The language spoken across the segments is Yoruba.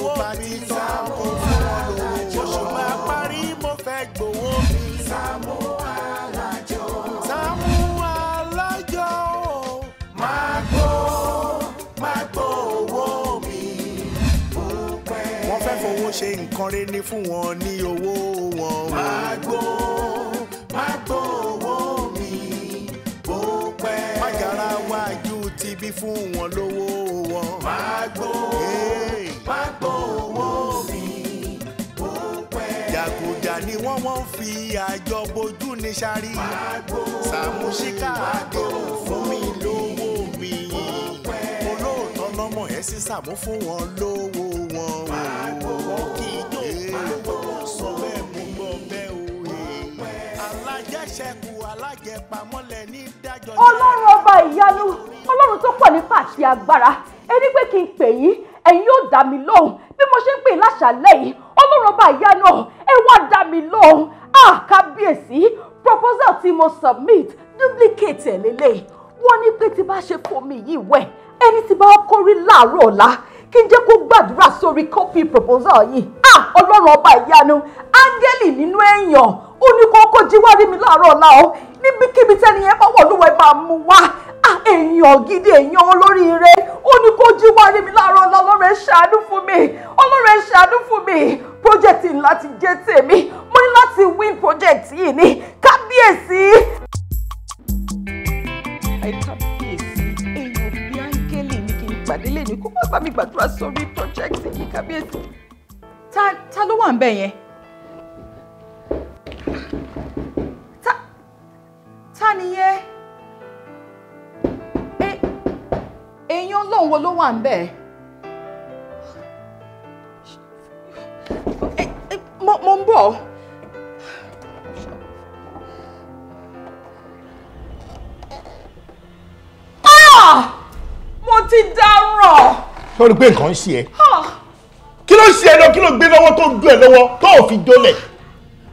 gbowó mi. Sàámú Alájọ. Oṣù máa parí mo fẹ́ gbowó mi. Sàámú Alájọ. Sàámú Alájọ. Máa gbó owó mi. Wọ́n fẹ́ fowó ṣe nǹkan rere ní fún wọn ní owó wọn. Máa gbó owó mi. Bó pẹ́. Májàra wájú ti bí fún wọn lówó wọn. Máa gbó owó mi. Bó pẹ́. Jàgùjà ni wọ́n fi àjọ bojú ní sáré. Sàámú Ṣíkà àdéhùn fún mi lówó mi. Olóòótọ́ lọ́mọ ẹ̀ sí Sàámú fún wọn lówó wọn. Wọ́n kì í jó olówó sọ bẹ́ẹ̀ mú gbọ́ bẹ́ẹ̀ o. Alájẹṣẹ́kù alájẹpamọ́lẹ̀ ní dájọ́. Ọlọ́run ọba ìyanu, Ọlọ́run tó pọ̀ nípa àti agbára, ẹni pé kí n pè yín, ẹ̀yin yóò dá mi lóhùn. Bí mo ṣe ń pè láṣàlẹ̀ yìí, Ọlọ́run ọba ìyanu, ẹ wá dá mi lóhùn. Ah, kábíyèsí, proposal tí mo submit, duplicate ẹ̀ lélẹ̀. Wọ́n ní pé tí bá ṣe fomi yìí wẹ̀, ẹni tí bá kórí láàárọ̀ ọ̀la, kí n jẹ́ kó gbàdúrà sórí copy proposal yìí. Ah, Ọlọ́run ọba ìyanu, áńgẹ́lì nínú èèyàn, ó ní kó kó jí wá rí mi láàárọ̀ ọ̀la o. Níbikíbi tẹ́ni yẹn bá wọ̀ lówó ẹ máa mú wá. Ah, èèyàn gidi, èèyàn olóríire, ó ní kó jí wá rí mi láàárọ̀ ọ̀la. Ọlọ́run ẹ ṣàánú fún mi, Ọlọ́run ẹ ṣàánú fún mi. Project ńlá ti jẹ́ tèmi, mo ní láti win project yìí ní kábíyèsí. Kábíyèsí, èèyàn bí áńgẹ́lì ní kí n pàdé lẹ́nu kó má bá mi gbàdúrà sórí project yìí kábíyèsí. Ta ló wà ń bẹ̀ yẹn? Ta nìyẹn? Èèyàn Ọlọ́run wo ló wà ń bẹ̀? Mo ń bọ̀. Ah! Mo ti dáràn. Ṣé o rí pé nǹkan ń ṣe ẹ́? Kí ló ṣe ẹ lọ? Kí ló gbé lọ́wọ́ tó ń dún ẹ lọ́wọ́ tó ò fi jólẹ̀?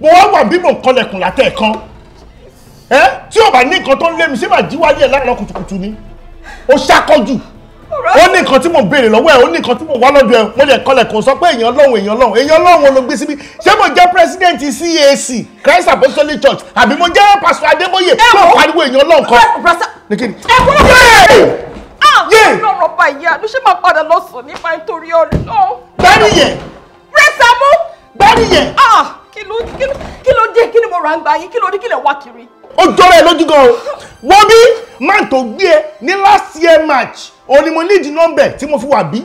Mo wá wà bí mò ń kọlẹ̀kùn látẹ̀ẹ̀kan. Tí o bá ní nǹkan tó ń lé mi, ṣé màá jí wálé ẹ̀ láàárọ̀ kùtùkùtù ni? Ó ṣàkọ́jù. Ó ní nǹkan tí mò ń béèrè lọ́wọ́ ẹ̀, ó ní nǹkan tí mò ń wá lọ́dọ̀ ẹ̀, mo lè kọlẹ̀kùn sọ pé èèyàn Ọlọ́run, èèyàn Ọlọ́run, èèyàn Ọlọ́run ló gbé síbí. Ṣé mo jẹ́ president CAC, Christ Apostolic Church, àbí mo jẹ́ Pastor Adébóyè tó pariwo èèyàn Ọlọ́run kan? Ọlọ́run ọba ìyanu, ṣé máa padà lọ sùn nípa nítorí Ọlọ́run? Gbárí yẹn. Sàámú. Gbárí yẹn. Kí ló dé? Kí ni mo rà ń gba yín? Kí ló dé? Kí lè wá kiri? Ó jọra ẹ lójú gan o. Wọ́n bí man tó gbé ẹ ní last year March, òun ni mo ní ìdí nọ́mbẹ̀ tí mo fi wà bí.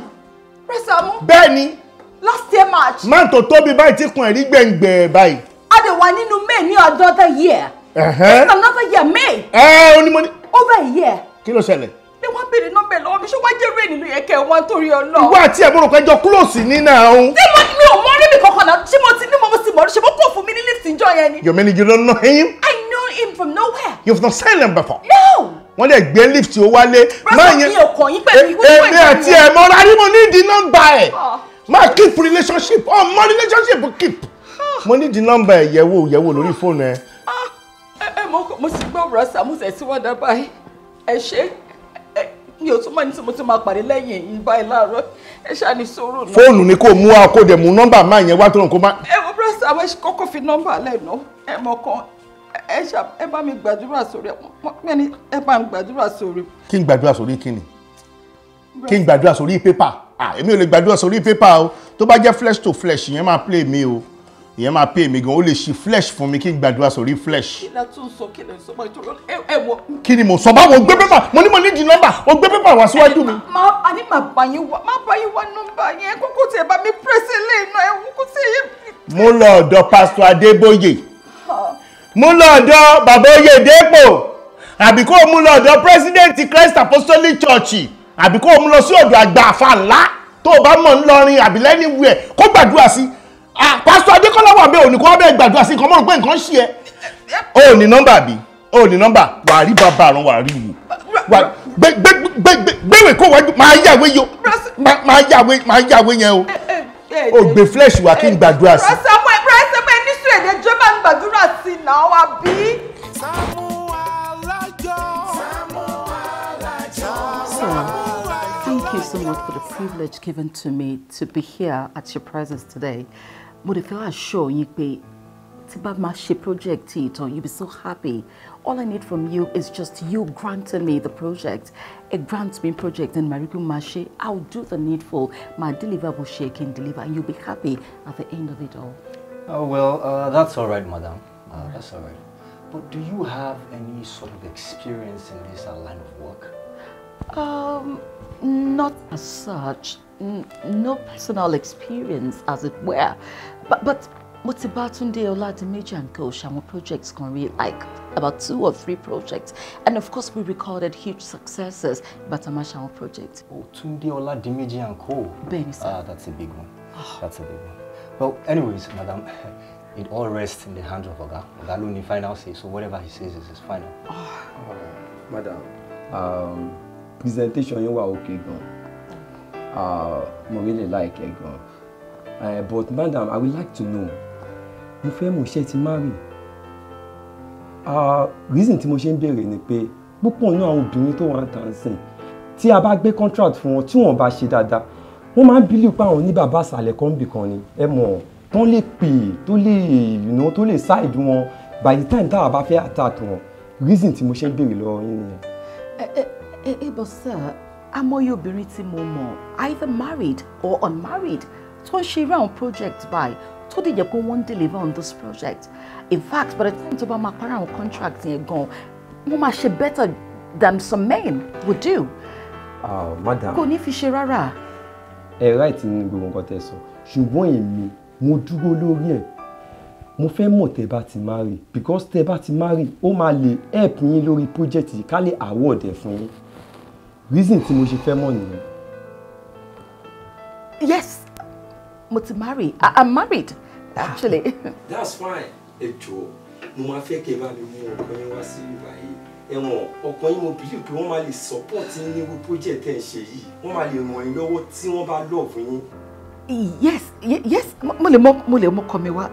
Sàámú. Bẹ́ẹ̀ ni. Last year March. Man tó tóbi báyìí tí kun ẹ̀rí gbẹ̀ngbẹ̀ báyìí. A lè wà nínú May ní another year. It's another year May. Ẹ ó ní mo ní. Over a year. Kí ló ṣẹlẹ̀? Bí wọ́n béèrè nọ́mbẹ̀ lọ́wọ́ mi, ṣé wọ́n jẹ́ rain nínú yẹn kẹ́ ẹ wọ́n torí Ọlọ́run. Ìwọ àti ẹ̀ mo rò pé jọ close ní náà o. Tí mo mi ò mọ rí mi kankan náà, ṣé mo ti ní mo sì mọ̀ ṣé mo kò fún mi ní lift ìjọ yẹn ni. You mean you don't know him? I know him from nowhere. You've not seen him before. No. Wọ́n lè gbé lift ó wálé. Rẹ́sọ̀ mi ò kàn yín pẹ̀lú ìwé ìwé. Èmi àti ẹ̀ mo rárí mo ní ìdí nọ́mbà ẹ̀. Máa keep relationship, ọ̀ mọ relationship keep. Mo ní ìdí nọ́mbà ẹ̀ yẹ̀wò yẹ̀wò lórí fóònù ẹ̀. Ẹ mo sì gbọ́ rọ́ṣà mo sì ti wá dábàá ẹ ṣe mi ò tún mọ̀ ní tí mo ti máa pàdé lẹ́yìn èyí báyìí láàárọ̀ ẹ ṣáà ní sùúrù náà. Fóònù ni kò mú wa kó dẹ̀ mú nọ́mbà máa yẹn wá tó nǹkan má. Ẹ wo brọ́sà àwọn ẹṣin kọ́kọ́ fi nọ́mbà lẹ́nu ẹ mọ̀ kan ẹ ṣá ẹ bá mi gbàdúrà sórí ẹ bá mi gbàdúrà sórí. Kí n gbàdúrà sórí kí ni? Kí n gbàdúrà sórí pépà? Èmi ò lè gbàdúrà sórí pépà o, tó bá jẹ́ flesh to flesh ìyẹn máa play mi o, ìyẹn máa pay mi gan, ó lè ṣí flesh fún mi kí n gbàdúrà sórí flesh. Kí la tún sọ, kí lè sọ báyìí torí ẹ wọ. Kí ni mo sọ? Báwo gbé pépà? Mo ní mo ní di nọ́mbà, o gbé pépà wá síwájú mi. A ní màá bá yín wá, máa bá yín wá nọ́mbà yẹn, kókó tí ẹ bá mi pèsè lé iná ẹ wú kó tí ẹ. Mo lọ ọ̀dọ̀ Pastor Adébóyè, mo lọ ọ̀dọ̀ Bàbá Oyèdépò, àbí kó o mú lọ ọ̀dọ̀ President Christ Apostolic Church, àbí kó o mú lọ sí ọ̀dọ̀ àgbà àfa ńlá tó o bá mọ̀ ńlọrin àbí lẹ́niwẹ̀ kó gbàdúrà sí. Pastor Adékọ́lá wà bẹ́ẹ̀ òní kó wá bẹ́ẹ̀ gbàdúrà sí nǹkan mọ́ pé nǹkan ṣe ẹ́. O ò ní nọ́mbà bí? O ò ní nọ́mbà, wà á rí bàbá àrùn wà á rí wò. Gbéwèé kó wájú, máa yàwé yo, máa yàwé yẹn o. O gbé flesh wá kí n gbàdúrà sí. Rẹ́sẹ̀mú ẹ ní sùn èdè jọba ń gbàdúrà sí náà wá bí. Sàámú Alájọ. Sàámú Alájọ. So, I Thank you so much for the privilege given to me to be here at your presence today. Mo dẹ̀ fẹ́ assure yín pé tí bá máa ṣe project yìí tán, you'll be so happy. All I need from you is just you granting me the project. A grant me project and Mariku Mashe, I'll do the needful. My deliver will shake and deliver, and you'll be happy at the end of it all. Oh, well, that's all right, madam. That's all right. But do you have any sort of experience in this line of work? Not as such. No personal experience, as it were. But mo ti bá Túndé Ọládìméjì and Co ṣàwọn projects kan rí, like about 2 or 3 projects, and of course we recorded huge successes. But a máa ṣàwọn project. Oh, Túndé Ọládìméjì and Co. Bẹ́ẹ̀ni sir. That's a big one. That's a big one. Well, anyways, madam, it all rests in the hands of Oga. Oga ló ní final say, so whatever he says is his final. Madam, presentation yín wà okay gan. Mo really like ẹ gan. But madam, I would like to know, mo fẹ́ mọ̀ ṣé ti marry. Reason tí mo ṣe ń béèrè ni pé púpọ̀ nínú àwọn obìnrin tó wà ń tàn sìn, tí a bá gbé contract fún wọn tí wọ́n bá ṣe dáadáa, wọ́n máa ń believe pé àwọn ní bàbá àsàlẹ̀ kan bì kan ni, ẹ mọ̀, tán lè pè, tó lè, you know, tó lè side wọn by the time táwa bá fẹ́ attack wọn. Reason tí mo ṣe ń béèrè lọ́wọ́ yín nìyẹn. But sir, àmọye obìnrin tí mo mọ̀, either married or unmarried, tó ń ṣe irú àwọn project báyìí, tó dẹ̀ jẹ́ pé wọ́n ń deliver on this project. In fact, by the time tó bá máa parí àwọn contract yẹn gan, wọ́n máa ṣe better than some men would do. Madam, kò ní fi ṣe rárá. Ẹ right ní gbogbo nǹkan tẹ́ sọ, ṣùgbọ́n èmi mo dúró lórí ẹ̀. Mo fẹ́ mọ̀ tẹ́ bá ti marry, because tẹ́ bá ti marry, ó máa lè help yín lórí project yìí ká lè award ẹ̀ fún yín. Reason tí mo ṣe fẹ́ mọ̀ nìyẹn. Yes, mo ti marry. I'm married, actually. That's fine. Ẹ jọ̀ọ́, mo máa fẹ́ kẹ́ bá mi mú ọkọ yín wá sí ìgbà yìí. Ẹ̀wọ̀n ọkọ yín mo believe pé wọ́n máa lè support yín ní irú project ẹ̀ ń ṣe yìí. Wọ́n máa lè ràn yín lọ́wọ́ tí wọ́n bá love yín. Yes, yes, mo lè mú ọkọ mi wá.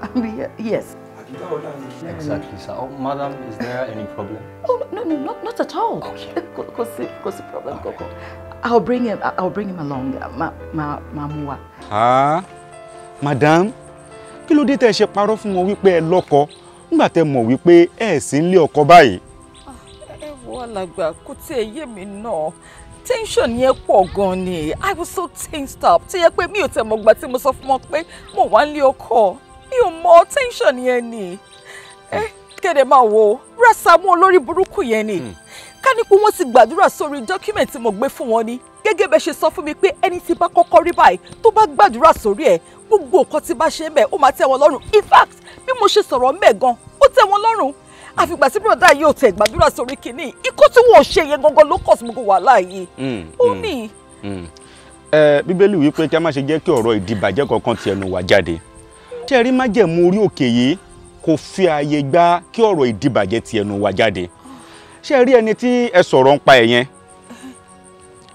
Yes. Àbí báwo la ní? Exactly, sir. Oh, madam, is there any problem? Oh, no, not at all. Okay. Kò sí problem kankan. I'll bring him along. Ma mú wá. Ah, madam, kí ló dé tẹ́ ṣe parọ́ fún wọn wípé ẹ lọ́kọ nígbà tẹ́ mọ̀ wípé ẹ sì ń lé ọkọ báyìí? Ẹ wo alàgbà, kò tiẹ̀ yé mi náà. Tension yẹn pọ̀ gan ni. I was so tensed up. Tí yẹ pé mi ò tẹ̀ mọ̀ gbà tí mo sọ fún wọn pé mo wà ń lé ọkọ. Mi ò mọ tension yẹn ni. Kéde máa wo Rasamu olórí burúkú yẹn ni. Ká ní pé wọ́n ti gbàdúrà sórí document tí mo gbé fún wọn ni. Gẹ́gẹ́ bẹ́ ṣe sọ fún mi pé ẹni tí bá kọ́kọ́ rí báyìí tó bá gbàdúrà sórí ẹ̀, gbogbo nǹkan tí bá ṣe ń bẹ̀ ó máa tẹ́ wọn lọ́rùn. In fact, bí mo ṣe sọ̀rọ̀ ń bẹ̀ gan, ó tẹ́ wọn lọ́rùn. Àfìgbà tí bùrọ̀dá yìí ò tẹ̀ gbàdúrà sórí kìíní, ikú tí wọn ò ṣe yẹn gangan ló kọ̀ sí gbogbo wàhálà yìí. Ó ní. Bíbélì wípé kí a má ṣe jẹ́ kí ọ̀rọ̀ ìdìbàjẹ́ kankan ti ẹnu wa jáde. Ṣé ẹ rí májẹ̀mú orí òkè yìí kò fi ààyè gba kí ọ̀rọ̀ ìdìbàjẹ́ ti ẹnu wa jáde. Ṣé ẹ rí ẹni tí ẹ sọ̀rọ̀ ń pa ẹ̀ yẹn?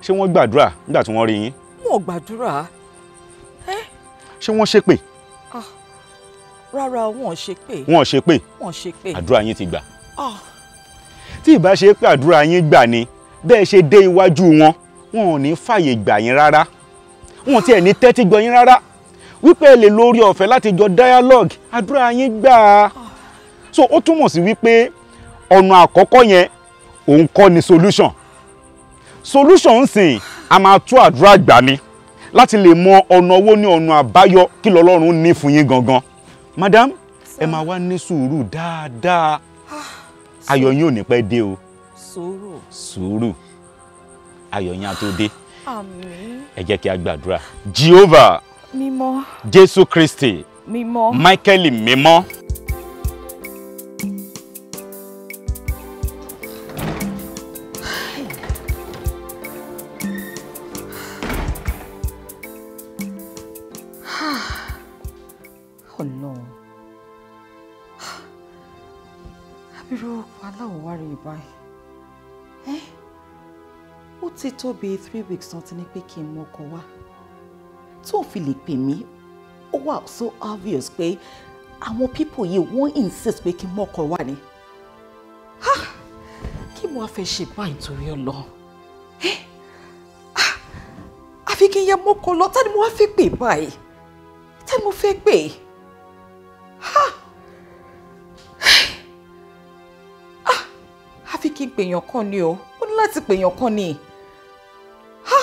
Ṣé wọ́n gbàdúrà nígbà tí wọ́n rí yín? Wọn ò gbàdúrà. Ṣé wọ́n ṣépè? Rárá, wọn ò ṣépè. Wọn ò ṣépè. Wọn ò ṣépè. Àdúrà yín ti gbà. Tí ìbá ṣe pé àdúrà yín gbà ni, bẹ́ẹ̀ ṣe dé iwájú wọn, wọn ò ní fàyè gbà yín rárá. Wọn ò tiẹ̀ ní tẹ́tí gbọ́ yín rárá. Wípé ẹ lè lórí ọ̀fẹ́ láti jọ dialogue, àdúrà yín gbà á. So ó túmọ̀ sí wípé ọ̀nà àkọ́kọ́ yẹn òun kọ́ ni solution. Solution ń sìn, a máa tú àdúrà gbà ni láti lè mọ ọ̀nà owó ní ọ̀nà àbáyọ kí lọ́lọ́run ní fún yín gangan. Madam, ẹ máa wá ní sùúrù dáadáa. Ayọ̀ yín ò ní pẹ́ dé o. Sùúrù. Sùúrù. Ayọ̀ yín á tó dé. Àmín. Ẹ jẹ́ kí a gbàdúrà. Jehovah. Mímọ́. Jésù Kristi. Mímọ́. Michael mímọ́. Ọlọ́run. Abiru aláwọ̀ wá rí báyìí. Ó ti tó bíi 3 weeks tán ti ní pé kí n mú ọkọ wá. Tó fi lè pè mí, ó wà so obvious pé àwọn people yìí wọ́n insist pé kí n mú ọkọ wá ni. Kí mo wá fẹ́ ṣe báyìí torí Ọlọ́run? Àfi kí n yẹ mọ́kọ lọ, ta ni mo wá fẹ́ pè báyìí? Ta ni mo fẹ́ pè? Ha! Ah! Àfi kí n pèèyàn kan ni o. Ó ní láti pèèyàn kan ni. Ha!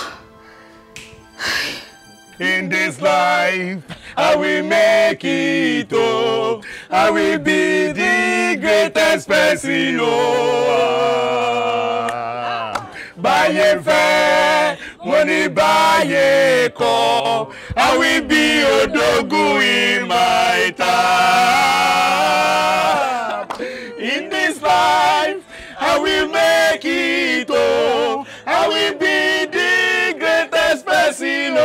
In this life, I will make it, oh. I will be the greatest person, oh. Báyé fẹ́, mo ní báyé kọ̀. I will be Odogwu in my time. In this life, I will make it, oh. I will be the greatest person, oh.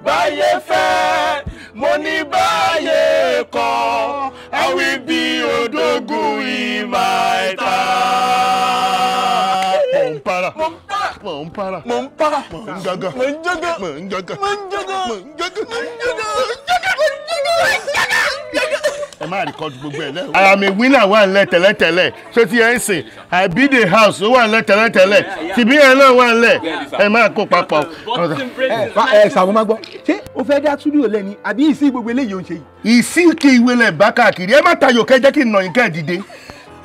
Báyé fẹ́, mo ní báyé kọ̀. I will be Odogwu in my time. Mo ń para, mo ń para, mo ń para, mo ń jágá, mo ń jágá, mo ń jágá, mo ń jágá, mo ń jágá, mo ń jágá, mo ń jágá, mo ń jágá, mo ń jágá. Ẹ má rìkọ́dù gbogbo ẹ̀ lẹ́wọ̀. I am a winner wà nílẹ̀ tẹ́lẹ̀tẹ́lẹ̀. Ṣé ti ẹ̀ ń sìn? I build a house ó wà nílẹ̀ tẹ́lẹ̀tẹ́lẹ̀. Tìbí ẹ̀ náà wà nílẹ̀. Ẹ máa kó papọ̀. Ẹ Sàámú má gbọ́. Ṣé o fẹ́ dá túdúò lẹ́ni àbí ìsí gbogbo eléyìí ò ń ṣe yìí? Ìsí kí ìwé lẹ̀ bá káàkiri. Ẹ má tayò kẹ́ jẹ́ kí n nà yín kẹ́ dìde.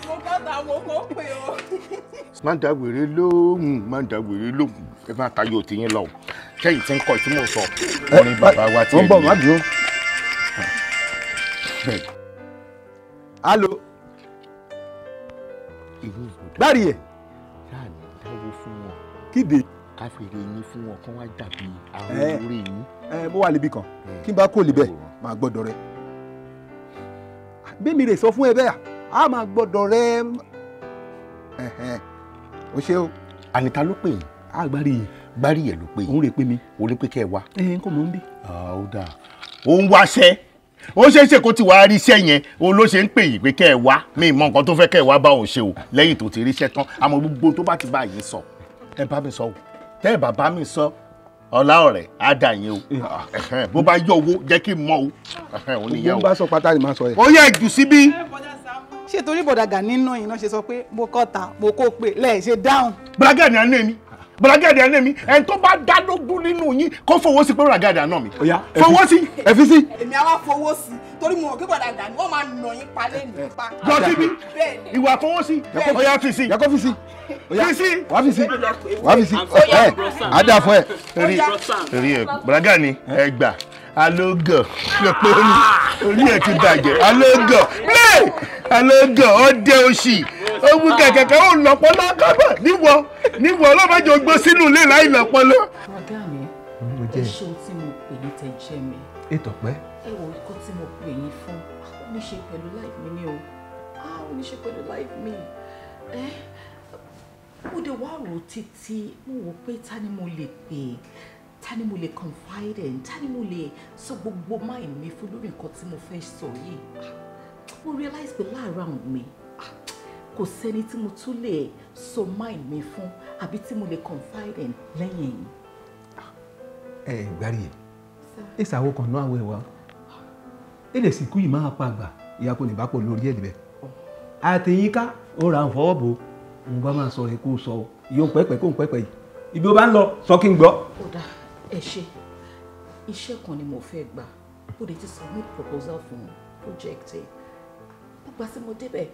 Mo bá tàwọn kó pè o. Má dá wèrè lóhùn, má dá wèrè lóhùn. Ẹ má tayò tiyín lọ. Kẹ́yìn tí ń kọ́ tí mò ń sọ. Orin bàbá wa ti ẹ̀ ní. Ó ń bọ̀, má dúró. Alo. Gbárí ẹ̀. Ṣáà ní dáwó fún wọn. Kíde. Ká fèrè yín fún wọn kán wá dàbí àwọn orí yín. Ẹ mo wà níbì kan. Kí n bá kó libẹ̀, màá gbọ́dọ̀ rẹ. Bí mi rè sọ fún ẹ bẹ́ẹ̀, a máa gbọ́dọ̀ rẹ. O ṣe o. Àníta ló pè yín. A gbárí yìí. Gbárí ẹ̀ ló pè yín. Òun rè pé mi. Òun rè pé kẹ́ ẹ wá. Ẹ n kò mọ̀ ń bí. Ó dáa. Ó ń wáṣẹ́. Ó ṣeé ṣe kó ti wàá rí iṣẹ́ yẹn, òun ló ṣe ń pè yín pé kẹ́ ẹ wá. Mi mọ nǹkan tó fẹ́ kẹ́ ẹ wá bá òun ṣe o lẹ́yìn tó ti ríṣẹ́ tán. Àmọ́ gbogbo tó bá ti bá yín sọ, ẹ bá mi sọ o. Tẹ́ ẹ bá bá mi sọ, ọlá ọ̀rẹ́ á dà yín o. Bó bá yọ owó jẹ́ kí n mọ̀ o. Òun nìyẹn o. Gbogbo ń bá sọ pátá ni màá sọ yẹn. Ó yẹ jù síbí. Ṣé torí bọ̀dà Gani náà yìí náà ṣe sọ pé mo kọ́ ta mo kó pè lẹ́ẹ̀ ṣe dáhùn. Bùrọ̀gàdì àná mi, Bùrọ̀gàdì àná mi, ẹni tó bá dá lógún nínú yín kó fowó sí pé Bùrọ̀gàdì àná mi. Fowó sí. Ẹ fi sí. Èmi àwa fowó sí torí mo mọ̀ pé bọ̀dà Gani wọ́n máa nà yín pa lẹ́nu pa. Jọ síbí, ìwà fowó sí, ó yá fi sí. Yẹ kó fi sí. Fi sí. Wàá fi sí. Wàá fi sí. Ẹ á dà fún ẹ. Torí ẹ Bùrọ̀gàdì ẹ gbà alógàn pé orí ẹ ti bàjẹ́ alógàn play alógàn ọdẹ òṣì owó kẹ̀kẹ́ ó lọ́pọlọ kábọ̀ níwọ níwọ ọlọ́mọdé ogbó sínú ilé láì lọ́pọlọ. Ọ̀gá mi, ẹ ṣeun tí mo pè yín tẹ jẹ́ mi. Ètò pẹ́. Ẹ wo ikọ́ tí mo pè yín fún, ó ní ṣe pẹ̀lú life mi ni o. Ó ní ṣe pẹ̀lú life mi. Ẹ mo dé wá rò títí, mo wò pé ta ni mo lè pè, ta ni mo lè confide in, ta ni mo lè sọ gbogbo mind mi fún lórí nǹkan tí mo fẹ́ sọ yìí. Mo realize pé láàárọ̀ mi kò sẹ́ni tí mo tún lè sọ mind mi fún àbí tí mo lè confide in lẹ́yìn ẹ̀yin. Ẹ gbárí ẹ, ẹ ṣàwọ kan náà àwẹ̀ wa, ẹ lè sìnkú yìí máa pa àgbà, ìyá kò ní bá pọ̀ lórí ẹ̀ níbẹ̀. Àtẹ̀yìnká ó ra ń fọwọ́ bò ó, òun bá máa sọ ẹ kó sọ ọ, ìyóò pẹ́pẹ́ kó ń pẹ́pẹ́ yìí, ibi ó bá ń lọ sọ kí n gbọ́. Ó dáa, ẹ ṣe iṣẹ́ kan ni mo fẹ́ gbà, ó lè ti submit proposal fún project ẹ̀. Gbogbo àti mo débẹ̀,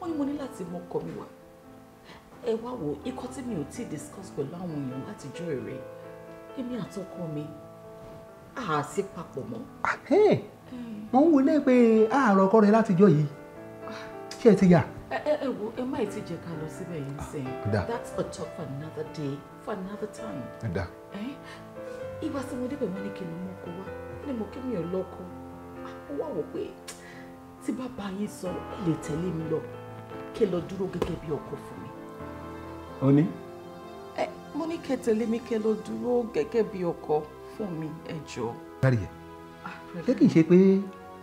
wọ́n ní mo ní láti mú ọkọ mi wá. Ẹ wá wo ikọ́ tí mi ò tí discuss pẹ̀lú àwọn èèyàn láti jọ èrè, èmi àtọkọ mi á sí papọ̀ mọ́. Wọ́n ń wọlé pé àárọ̀ ọkọ rẹ látijọ́ yìí, ṣé ẹ ti yà? Ẹ wo ẹ má ti jẹ́ ká lọ síbẹ̀ yìí sẹ́yìn. That's a talk for another day, for another time. Ìgbà tí mo débẹ̀ wọ́n ní kí n lọ mú ọkọ wá, ní mo kí mi ò lọ́kọ. Ó wà wò pé tí bàbá yín sọ ẹ lè tẹ̀lé mi lọ kí ẹ lọ dúró gẹ́gẹ́ bí ọkọ fún mi. Ó ní? Ẹ mo ní kẹ́ tẹ̀lé mi kẹ́ lọ dúró gẹ́gẹ́ bí ọkọ fún mi, ẹ jọ̀ọ́. Gbárí ẹ̀, ṣé kìí ṣe pé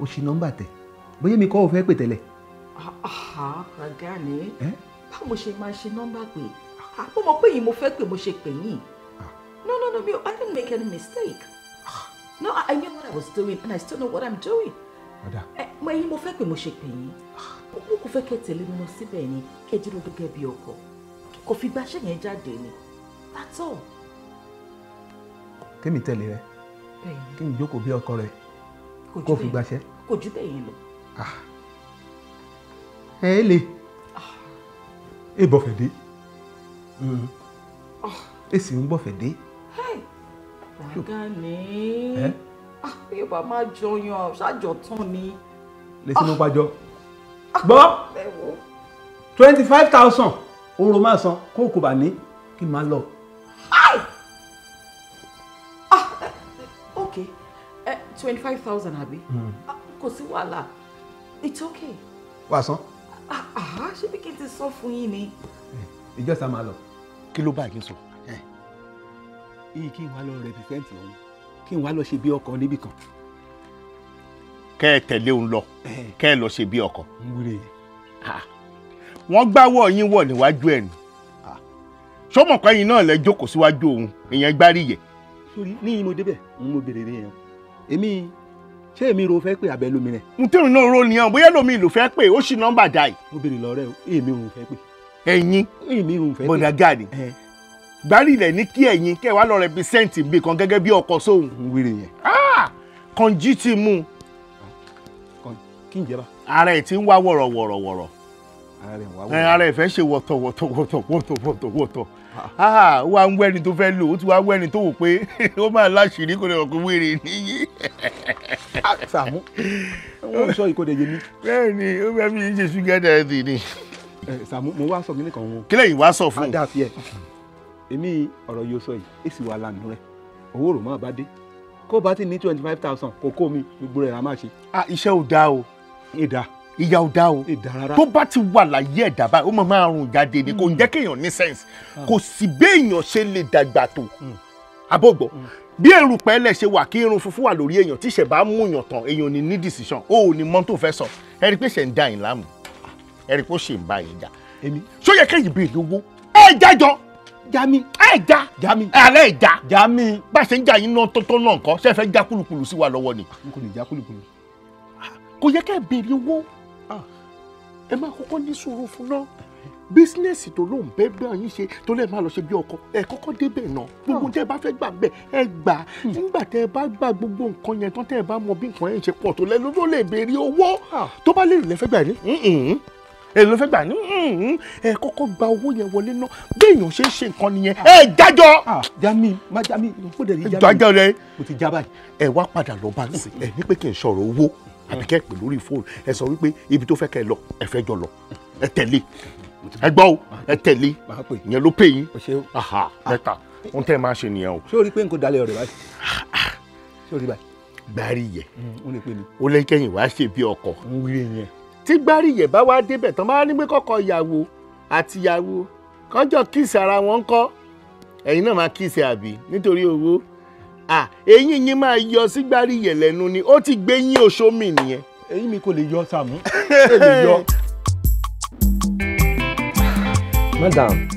o ṣì nọ́mbà tẹ̀? Bóyá mi kọ́ o fẹ́ pè tẹ́lẹ̀. Gani, báwo mo ṣe máa ṣe nọ́mbà pé? Mo mọ̀ pé yìí mo fẹ́ pè mo ṣe pè yín. No, no, no, I didn't make any mistake. No, I knew what I was doing and I still know what I'm doing. Mo ẹ̀yin mo fẹ́ pè mo ṣe pè yín. Mo kò fẹ́ kẹ́ tẹ̀lé mi lọ síbẹ̀ ni kẹ́ dúró gẹ́gẹ́ bí ọkọ. Kò fi gbàṣẹ́ yẹn jáde ni. That's all. Kémi tẹ̀lé rẹ, kí n jókòó bí ọkọ rẹ, kó fi gbaṣẹ́. Kò jù bẹ́ẹ̀ yẹn lọ. Ẹ lè ẹ bọ̀fẹ̀ dé, ẹ sì ń bọ̀fẹ̀ dé. Gani, yóò bá máa jọyàn ṣáàjọ tán ni. Lè sínú pàjọ. Gbọ́ 25,000 oró máa san kó kò bá ní kí n máa lọ. Ok, 25,000 àbí? Kò sí wàhálà, it's okay. Wà á san. Ṣé bí kí n ti sọ fún yín ni. Ìjọsà máa lọ. Kí ló bá yín sọ? Iyì kí n wá lọ rẹpìsẹ́ǹtì òun, kí n wá lọ ṣe bí ọkọ níbì kan. Kẹ́ ẹ tẹ̀lé òun lọ, kẹ́ ẹ lọ ṣe bí ọkọ. Wọ́n gbáwọ́ yín wọ̀ níwájú ẹ̀ nù. Sọ́mọ̀kọ́ yín náà lẹ jókòó síwájú òun, ìyẹn gbáríyẹ̀. Sórí ní mo débẹ̀, mo béèrè ní yẹn. Èmi ṣé èmi ro fẹ́ pé abẹ́ lómi rẹ̀? N tí òun náà ro nìyẹn, bóyá lómi ìlú fẹ́ pé ó sì nọ́mbà dà yìí. Mo béèrè lọ́rẹ́ o, èmi ò fẹ́ pé. Ẹ̀yin èmi ò fẹ́ pé. Bọ̀dà Gani, gbárílẹ̀ ní kí ẹ̀yin kẹ́ wá lọ rẹpísẹ́ǹtì bí kan gẹ́gẹ́ bí ọkọ sóhun. Wíìrì yẹn. Kànjí ti mú. Kí n jẹba. Ara ẹ̀ ti ń wá wọ̀rọ̀wọ̀rọ̀wọ̀rọ̀. Ara ẹ̀ fẹ́ ṣe wọ̀tọ̀ wọ̀tọ̀ wọ̀tọ̀ wọ̀tọ̀ wọ̀tọ̀ wọ̀tọ̀. Ó wá ń wẹ́ni tó fẹ́ lò, ó ti wá wẹ́ni tó wò pé ó máa láṣìírí kò lè rọ̀ pé wíìrì níyì. Sàmú, wọ́n sọ ìkóde yé mi. Bẹ́ẹ̀ni, ó fẹ́ fi ṣe sugar daddy ni. Sàmú, mo wá sọ kíní kan wọn. Kí lẹ́yìn wá sọ fún un? Adá fi ẹ̀. Èmi ọ̀rọ̀ yóò sọ yìí, èsì wà lánàá rẹ̀. Owó rò máa bá dé. Kó bá ti ní 25,000 kò kó mi, gbogbo rẹ̀ la máa ṣe. Iṣẹ́ ò dáa o. Ìdá. Ìyà ò dáa o. Ìdá rárá. Tó bá ti wà láyé ẹ̀dá báyìí, ó máa máa rùn jáde ni, kò ń jẹ́ kéèyàn ní sense. Kò sí béèyàn ṣe lè dàgbà tó. Abọ́gbọ̀. Bí erùpẹ̀ lẹ̀ ṣe wà kí irun funfun wà lórí èèyàn tí ìṣẹ̀ bá mú yàn tán, èèyàn ní ní decision. O ò ní mọ̀ tó fẹ́ sọ. Ẹ rí pé ṣe ń da yín láàmú. Ẹ rí pé ó ṣe ń bá yín jà. Èmi. Ṣó yẹ kéèyàn béèrè owó? Ẹ jájọ. Jami. Ẹ já. Jami. Alẹ́ ẹ já. Jami. Bá a ṣe ń jà yín náà tọ́tọ́ náà nǹkan, ṣé ẹ fẹ́ já kúlùkùlù sí wa lọ́wọ́ ni? N kò lè já kúlùkùlù. Kò yẹ kẹ́ ẹ béèrè owó. Ẹ máa kọ́kọ́ ní sùúrù fún náà. Bísínẹ́sì tó lóun bẹ́ẹ̀ bẹ́ẹ̀ yín ṣe tó lẹ́ẹ̀ máa lọ ṣe bí ọkọ, ẹ kọ́kọ́ débẹ̀ náà. Gbogbo tẹ́ ẹ bá fẹ́ gbà bẹ́ẹ̀ ẹ gbà. Nígbà tẹ́ ẹ bá gbà gbogbo nǹkan yẹn tán, tẹ́ ẹ bá mọ bí nǹkan yẹn ṣe pọ̀ tó lẹ́nu ló lè béèrè owó. Tó bá lè lẹ́fẹ́ gbà ní èlò ló fẹ́ gbà ní ẹ kọ́kọ́ gba owó yẹn wọlé náà. Bí èèyàn ṣe ń ṣe nǹkan nìyẹn. Ẹ jájọ. Jami, má jami, kó dẹ̀ rí jami. Jájọ rẹ. Mo ti já báyìí. Ẹ wá padà lọ bá ń sìn, ẹ ní pé kí n sọ̀rọ̀ owó àbí kẹ́ ẹ pè lórí fóònù. Ẹ sọ wípé ibi tó fẹ́ kẹ́ ẹ lọ, ẹ fẹ́ jọ lọ, ẹ tẹ̀lé. Ẹ gbọ́ o, ẹ tẹ̀lé. Ìyẹn ló pè yín. Mẹ́ta, ohun tẹ́ ẹ máa ṣe nìyẹn o. Ṣé o rí pé n kò dalẹ̀ ọ̀rẹ́ báyìí? Ṣé o rí báyìí? Gbáríyẹ̀. Ó lè pè mí. Ó lẹ́kẹ̀yìn wá ṣe bí ọkọ. Ń wíre yẹn. Tí Gbáríyẹ̀ bá wá débẹ̀ tán bá ní pé kọ́kọ́ ìyàwó àti ìyàwó kọjọ kíìsì ara wọn kọ́, ẹ̀yin náà máa kíìsì àbí nítorí owó. Eyín yín máa yọ sí Gbáríyẹ̀ lẹ́nu ni, ó ti gbé yín oṣó mi nìyẹn. Eyín mi kò lè yọ Sàmú, ẹ lè yọ. Madam,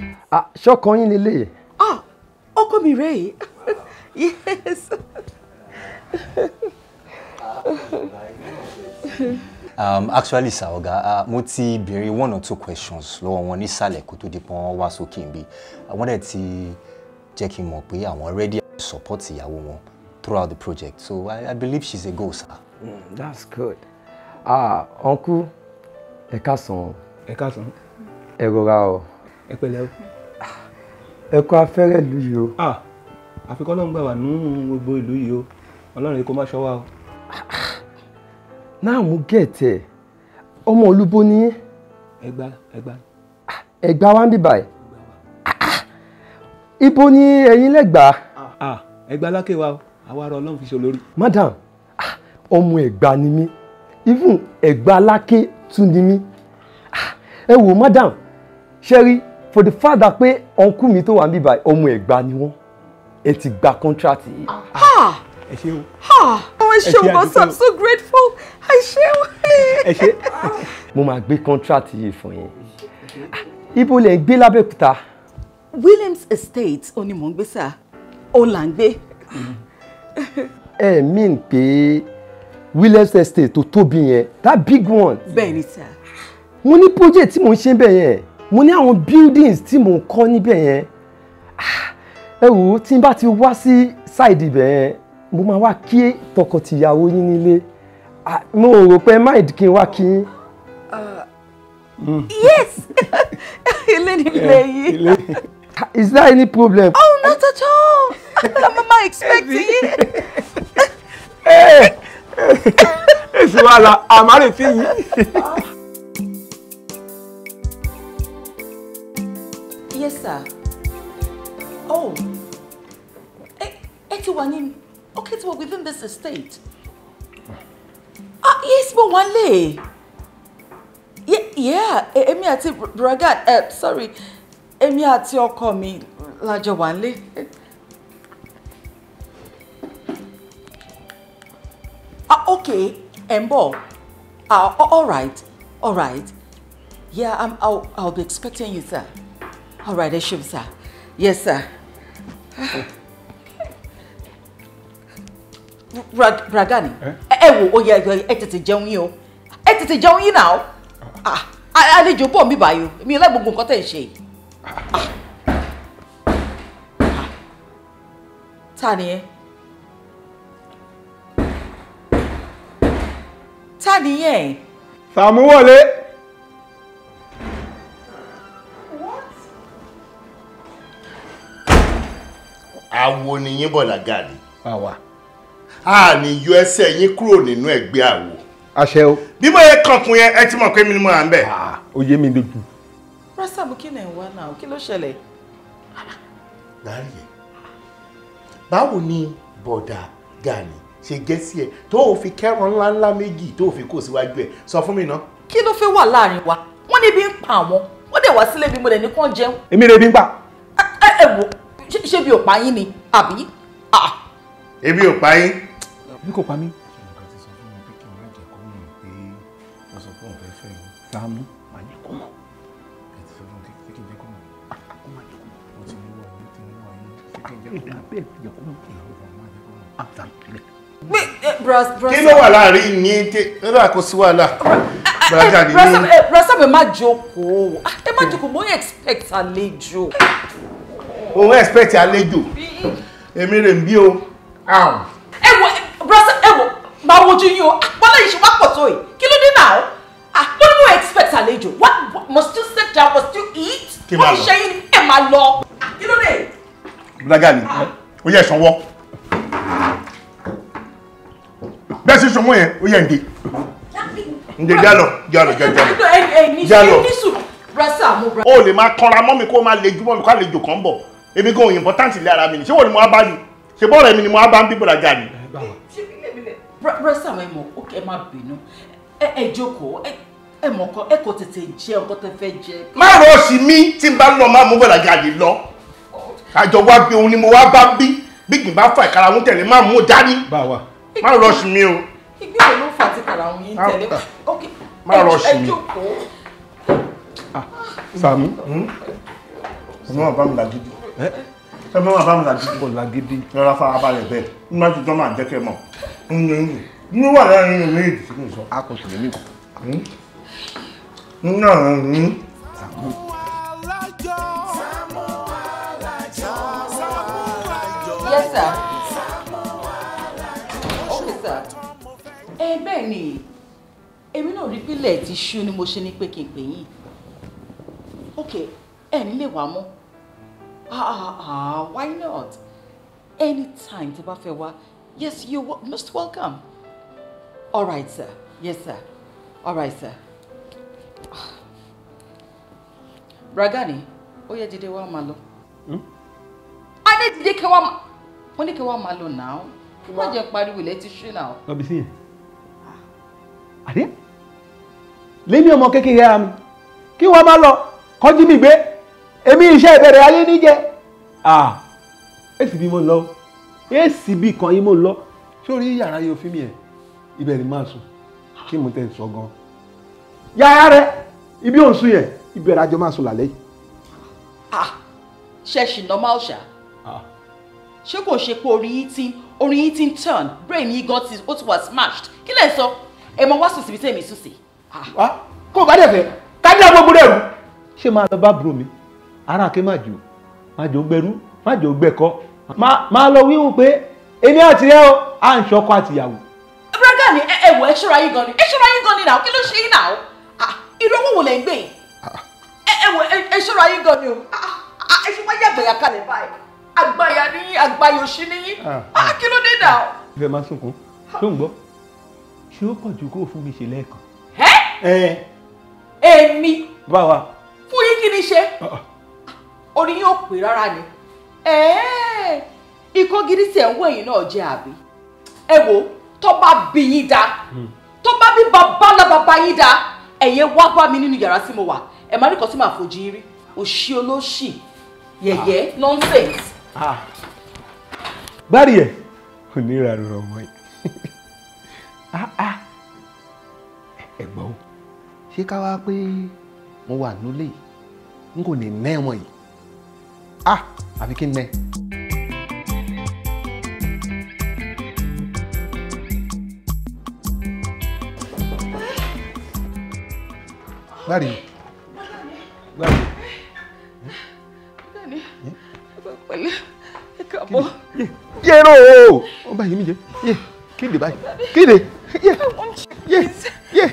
ṣọkọ yín lélẹ̀. Ọkọ mi rèé. Yes. Actually, sir, ọ̀gá, mo ti béèrè 1 or 2 questions lọ́wọ́ wọn nísàlẹ̀ kó tó di pé wọ́n wá sókè níbí. Wọ́n dẹ̀ ti jẹ́ kí n mọ̀ pé àwọn ready to support ìyàwó wọn throughout the project. So I believe she's a go, sir. That's good. Uncle, ẹ káàsán. Ẹ káàsán. Ẹ rọra o. Ẹ pẹ̀lẹ́ o. Ẹ kú afẹ́rẹ́ ìlú yìí o. Àfikún Ọlọ́run gbà wá nínú gbogbo ìlú yìí o. Ọlọ́run kó má ṣọ́ wa o. Náà mo gẹ̀ẹ́tẹ̀ ọmọ olúbo ní. Ẹ̀gbá Ẹ̀gbá. Ẹ̀gbá wa ń bí báyìí. Ibo ni ẹ̀yin lẹ́gbàá? Ẹ̀gbá lákè wa o, àwa ará Ọlọ́run fi ṣe olórí. Madam, ọmọ Ẹ̀gbá ni mí, even Ẹ̀gbá lákè tún ni mí. Ẹ wò madam, ṣe rí for the fact that pé uncle mi tó wà ń bí báyìí ọmọ Ẹ̀gbá ni wọ́n, ẹ ti gba contract yìí. Ẹ ṣé o. Ẹ ṣé o, I'm so grateful. Ẹ ṣé o. Ẹ ṣé. Mo máa gbé contract yìí fún yín. Ibo lẹ ń gbé l'Abẹ́òkúta? Williams Estate ó ní mò ń gbé sá, òun là ń gbé. Ẹ mean pé Williams Estate tó tóbi yẹn, that big one. Bẹ́ẹ̀ni sá. Mo ní project tí mò ń ṣe bẹ́ẹ̀ yẹn, mo ní àwọn buildings tí mò ń kọ́ níbẹ̀ yẹn. Ẹ wò ó, tí n bá ti wá sí side ibẹ̀ yẹn, mo máa wá kí tọkọtìyàwó yín nílé. Mo rò pé mind kí n wá kí yín. Yes! Ilé nílé yìí. Is there any problem? Oh, not at all. I'm not expecting it. Èsì wàhálà, àmárè tí yìí. Yes, sir. Oh. Ẹ ti wà ní. Okay, so we're within this estate. Ah, yes, mo wà lé. Yeah, èmi àti Bragad, sorry, èmi àti ọkọ mi la jọ wà nílé. Ah, okay, ẹ ń bọ̀. Ah, all right, all right. Yeah, I'll be expecting you, sir. All right, ẹ ṣeun, sir. Yes, sir. Bragani, ẹ wo, ó yẹ ẹ tètè jẹun yín o. Ẹ tètè jẹun yín náà. Ah, àlejò bọ̀ mí báyìí, mi ò like gbogbo nǹkan tẹ̀ ń ṣe. Ta ni ẹ? Ta ni ẹ? Sàámú wọlé. What? Àwo ni yín Bọ̀dá Gani. Àwa. A ní yọ ẹsẹ̀ yín kúrò nínú ẹgbẹ́ àwo. Àṣẹ o. Bí mo yẹ kankun yẹn, ẹ ti mọ̀ pé mi ni mo wà ń bẹ̀. Ó yé mi lójú. Rásàmù, kí ni ẹ̀ ń wá náà? Kí ló ṣẹlẹ̀? Láàrin, báwo ni Bọ̀dá Gani ṣe jẹ́ sí ẹ tó o fi kẹ́ran ńláńlá méjì tó o fi kó síwájú ẹ? Sọ fún mi ná. Kí ló fẹ́ wà láàrin wa? Wọ́n ní ebi ń pa àwọn, wọ́n dẹ̀ wá sílé bí mo dẹ̀ ní kán jẹun. Èmi rẹ̀ ebi ń pa. Ẹ wo, ṣé bí ò pa yín ni, àbí? Ebi ò pa yín. Bí kò pa mí. Sàámú, má jẹ́ kó mọ̀. Kí ló wà láàrin yín tí rírà kò sí wàhálà? Brasa mi má jókòó, ẹ má jókòó, mo ń expect àlejò. Òun expect àlejò, èmi rè ń bí o. Ẹ wo Brasa, ẹ wo, máa wojú yín o, wọ́n lè ṣe wá pọ̀ tó yìí, kí ló dé náà? Ah, mo ní mo expect àlejò. What must you sit down? Must you eat? Kí máa lọ. Wọ́n ṣe yín, ẹ máa lọ. Kí ló dé? Bọ̀dá Gani, ó yẹ ìsanwó. Bẹ́ẹ̀ sì sanwó yẹn, ó yẹ ǹdè. Ǹdè jálọ, jálọ, jálọ. Jálọ. O lè máa kanra mọ́ mi kó máa lejú mọ́ mi kó àlejò kan bọ̀. Èmi gan òyìnbó táǹtì lé ara mi ni. Ṣé wọ́n ni mo wá bá ni? Ṣé bọ́ọ̀rọ̀ mi ni mo wá bá ń bí Bọ̀dá Gani? Brasa mi mọ̀, ó kẹ́ ẹ má bínú. Ẹ jókòó, ẹ mọ̀ kọ́, ẹ kò tètè jẹ nǹkan tẹ́ fẹ́ jẹ. Má rọ̀ọ̀sì mi tí n bá lọ máa mú Bọ̀dá Gani lọ. Àjọ wa bí òun ni mo wá bá bí. Bí kì í bá fa ìkara òun tẹ̀lé máa mú dání. Má rọ̀ọ̀sì mi o. Ìgbé wo ló fà tí kàrà òun yín tẹ̀lé? Má rọ̀ọ̀sì mi. Ẹ jókòó. Sàámú. Ẹ má bá mi làgídí. Ẹ má bá mi làgídí. Kò làgídí. Rọra farabalẹ̀ bẹ́ẹ̀. Ní má ti tán máa jẹ́ kẹ́ mọ̀. Ní wà láàrin ìlú méjì tí kò sọ. A kò sì lè mí kọ. Sàámú. Yes, sir. Okay, sir. Ẹ bẹ́ẹ̀ ni, èmi náà rí pílẹ̀ tí ṣú ni mo ṣe ní pé kí n pè yín. Okay, ẹ ní lè wá mọ́. Ah, why not? Anytime tí bá fẹ́ wá. Yes, you're most welcome. All right, sir. Yes, sir. All right, sir. Bragani, ó yẹ dìde wá máa lọ. Adé dìde kí wá máa. Wọ́n ní kí wá máa lọ náà. Má jẹ́ pariwo ilẹ̀ ti ṣú náà. Lọ́bi sí yẹn. Àdé? Lémi ọmọ kékeré ara mi. Kí wọ́n máa lọ, kọjú mi gbé. Èmi iṣẹ́ ìbẹ̀rẹ̀ ayé níjẹ́. Èsì bí mo ń lọ. Èsì bí kan yín mo ń lọ. Sórí yàrá yóò fi mi ẹ̀. Ibẹ̀ ni máa sùn. Kí mo tẹ̀ ń sọ gan. Yàrá rẹ̀, ibi ò ń sùn yẹn, ibẹ̀ àjọ máa sùn lálẹ́ yìí. Ṣẹ́ẹ̀ṣì normal ṣá. Ṣé kò ṣe pé orí yín ti ń turn, brain yín gan ó ti wà smashed. Kí lẹ̀ ń sọ? Ẹ mọ wá sùn síbi tẹ́mi sùn sí. Kó o bá dẹ̀ fẹ́, ká dé gbogbo rẹ̀ rú. Ṣé máa lọ bá bùrọ̀ mi? Ara ké má jò, má jò ń gbẹrú, Má jẹ́ ògbẹ́kọ́. Máa lọ wíhùn pé èmi àti ẹ o, à ń ṣọkọ àtìyàwó. Bùrọ̀dá ni ẹ wò, ẹ ṣọ́ra yín gan ni, ẹ ṣọ́ra yín gan ni náà, kí ló ṣe yín náà? Irú owó wo lẹ̀ ń gbé yìí? Ẹ wò, ẹ ṣọ́ra yín gan ni o. Ẹ ṣe wáyé àgbàyà kalẹ̀ báyìí. Àgbàyà ni yín, àgbàyà òṣì ni yín. Kí ló dé náà? Ìfẹ́ máa sunkún, ṣó ń gbọ́? Ṣé ó pọ̀ ju kó fún mi ṣe lẹ́ẹ̀kan? Èmi. Báwa. Fún yín kí ni ṣe? Orí yín ò pè rárá ni. Ikọ́ gidi tí ẹ̀ ń wọ ẹ̀yìn náà jẹ́ àbí? Ẹ wo, tó bá bí yín dá, tó bá bí bàbá ńlá bàbá yín dá, ẹ̀yẹ wá bá mi nínú yàrá tí mo wà. Ẹ máa rí kan tí màá fojú yín rí. Òṣì olóṣì, yẹ̀yẹ́, nonsense. Bárí ẹ̀, onírànú ọmọ yìí. Ẹ̀gbọ́n o, ṣé ká wá pé mo wà nílé n kò ní nẹ́ ọmọ yìí? Àfi kí n nẹ́. Bárí. Bárí. Pẹ̀lẹ́, ẹ káàbọ̀. Yẹ́rọ o! Ó bá yìí mi jẹ. Yé, kéde báyìí. Kéde. Yé, yé, yé.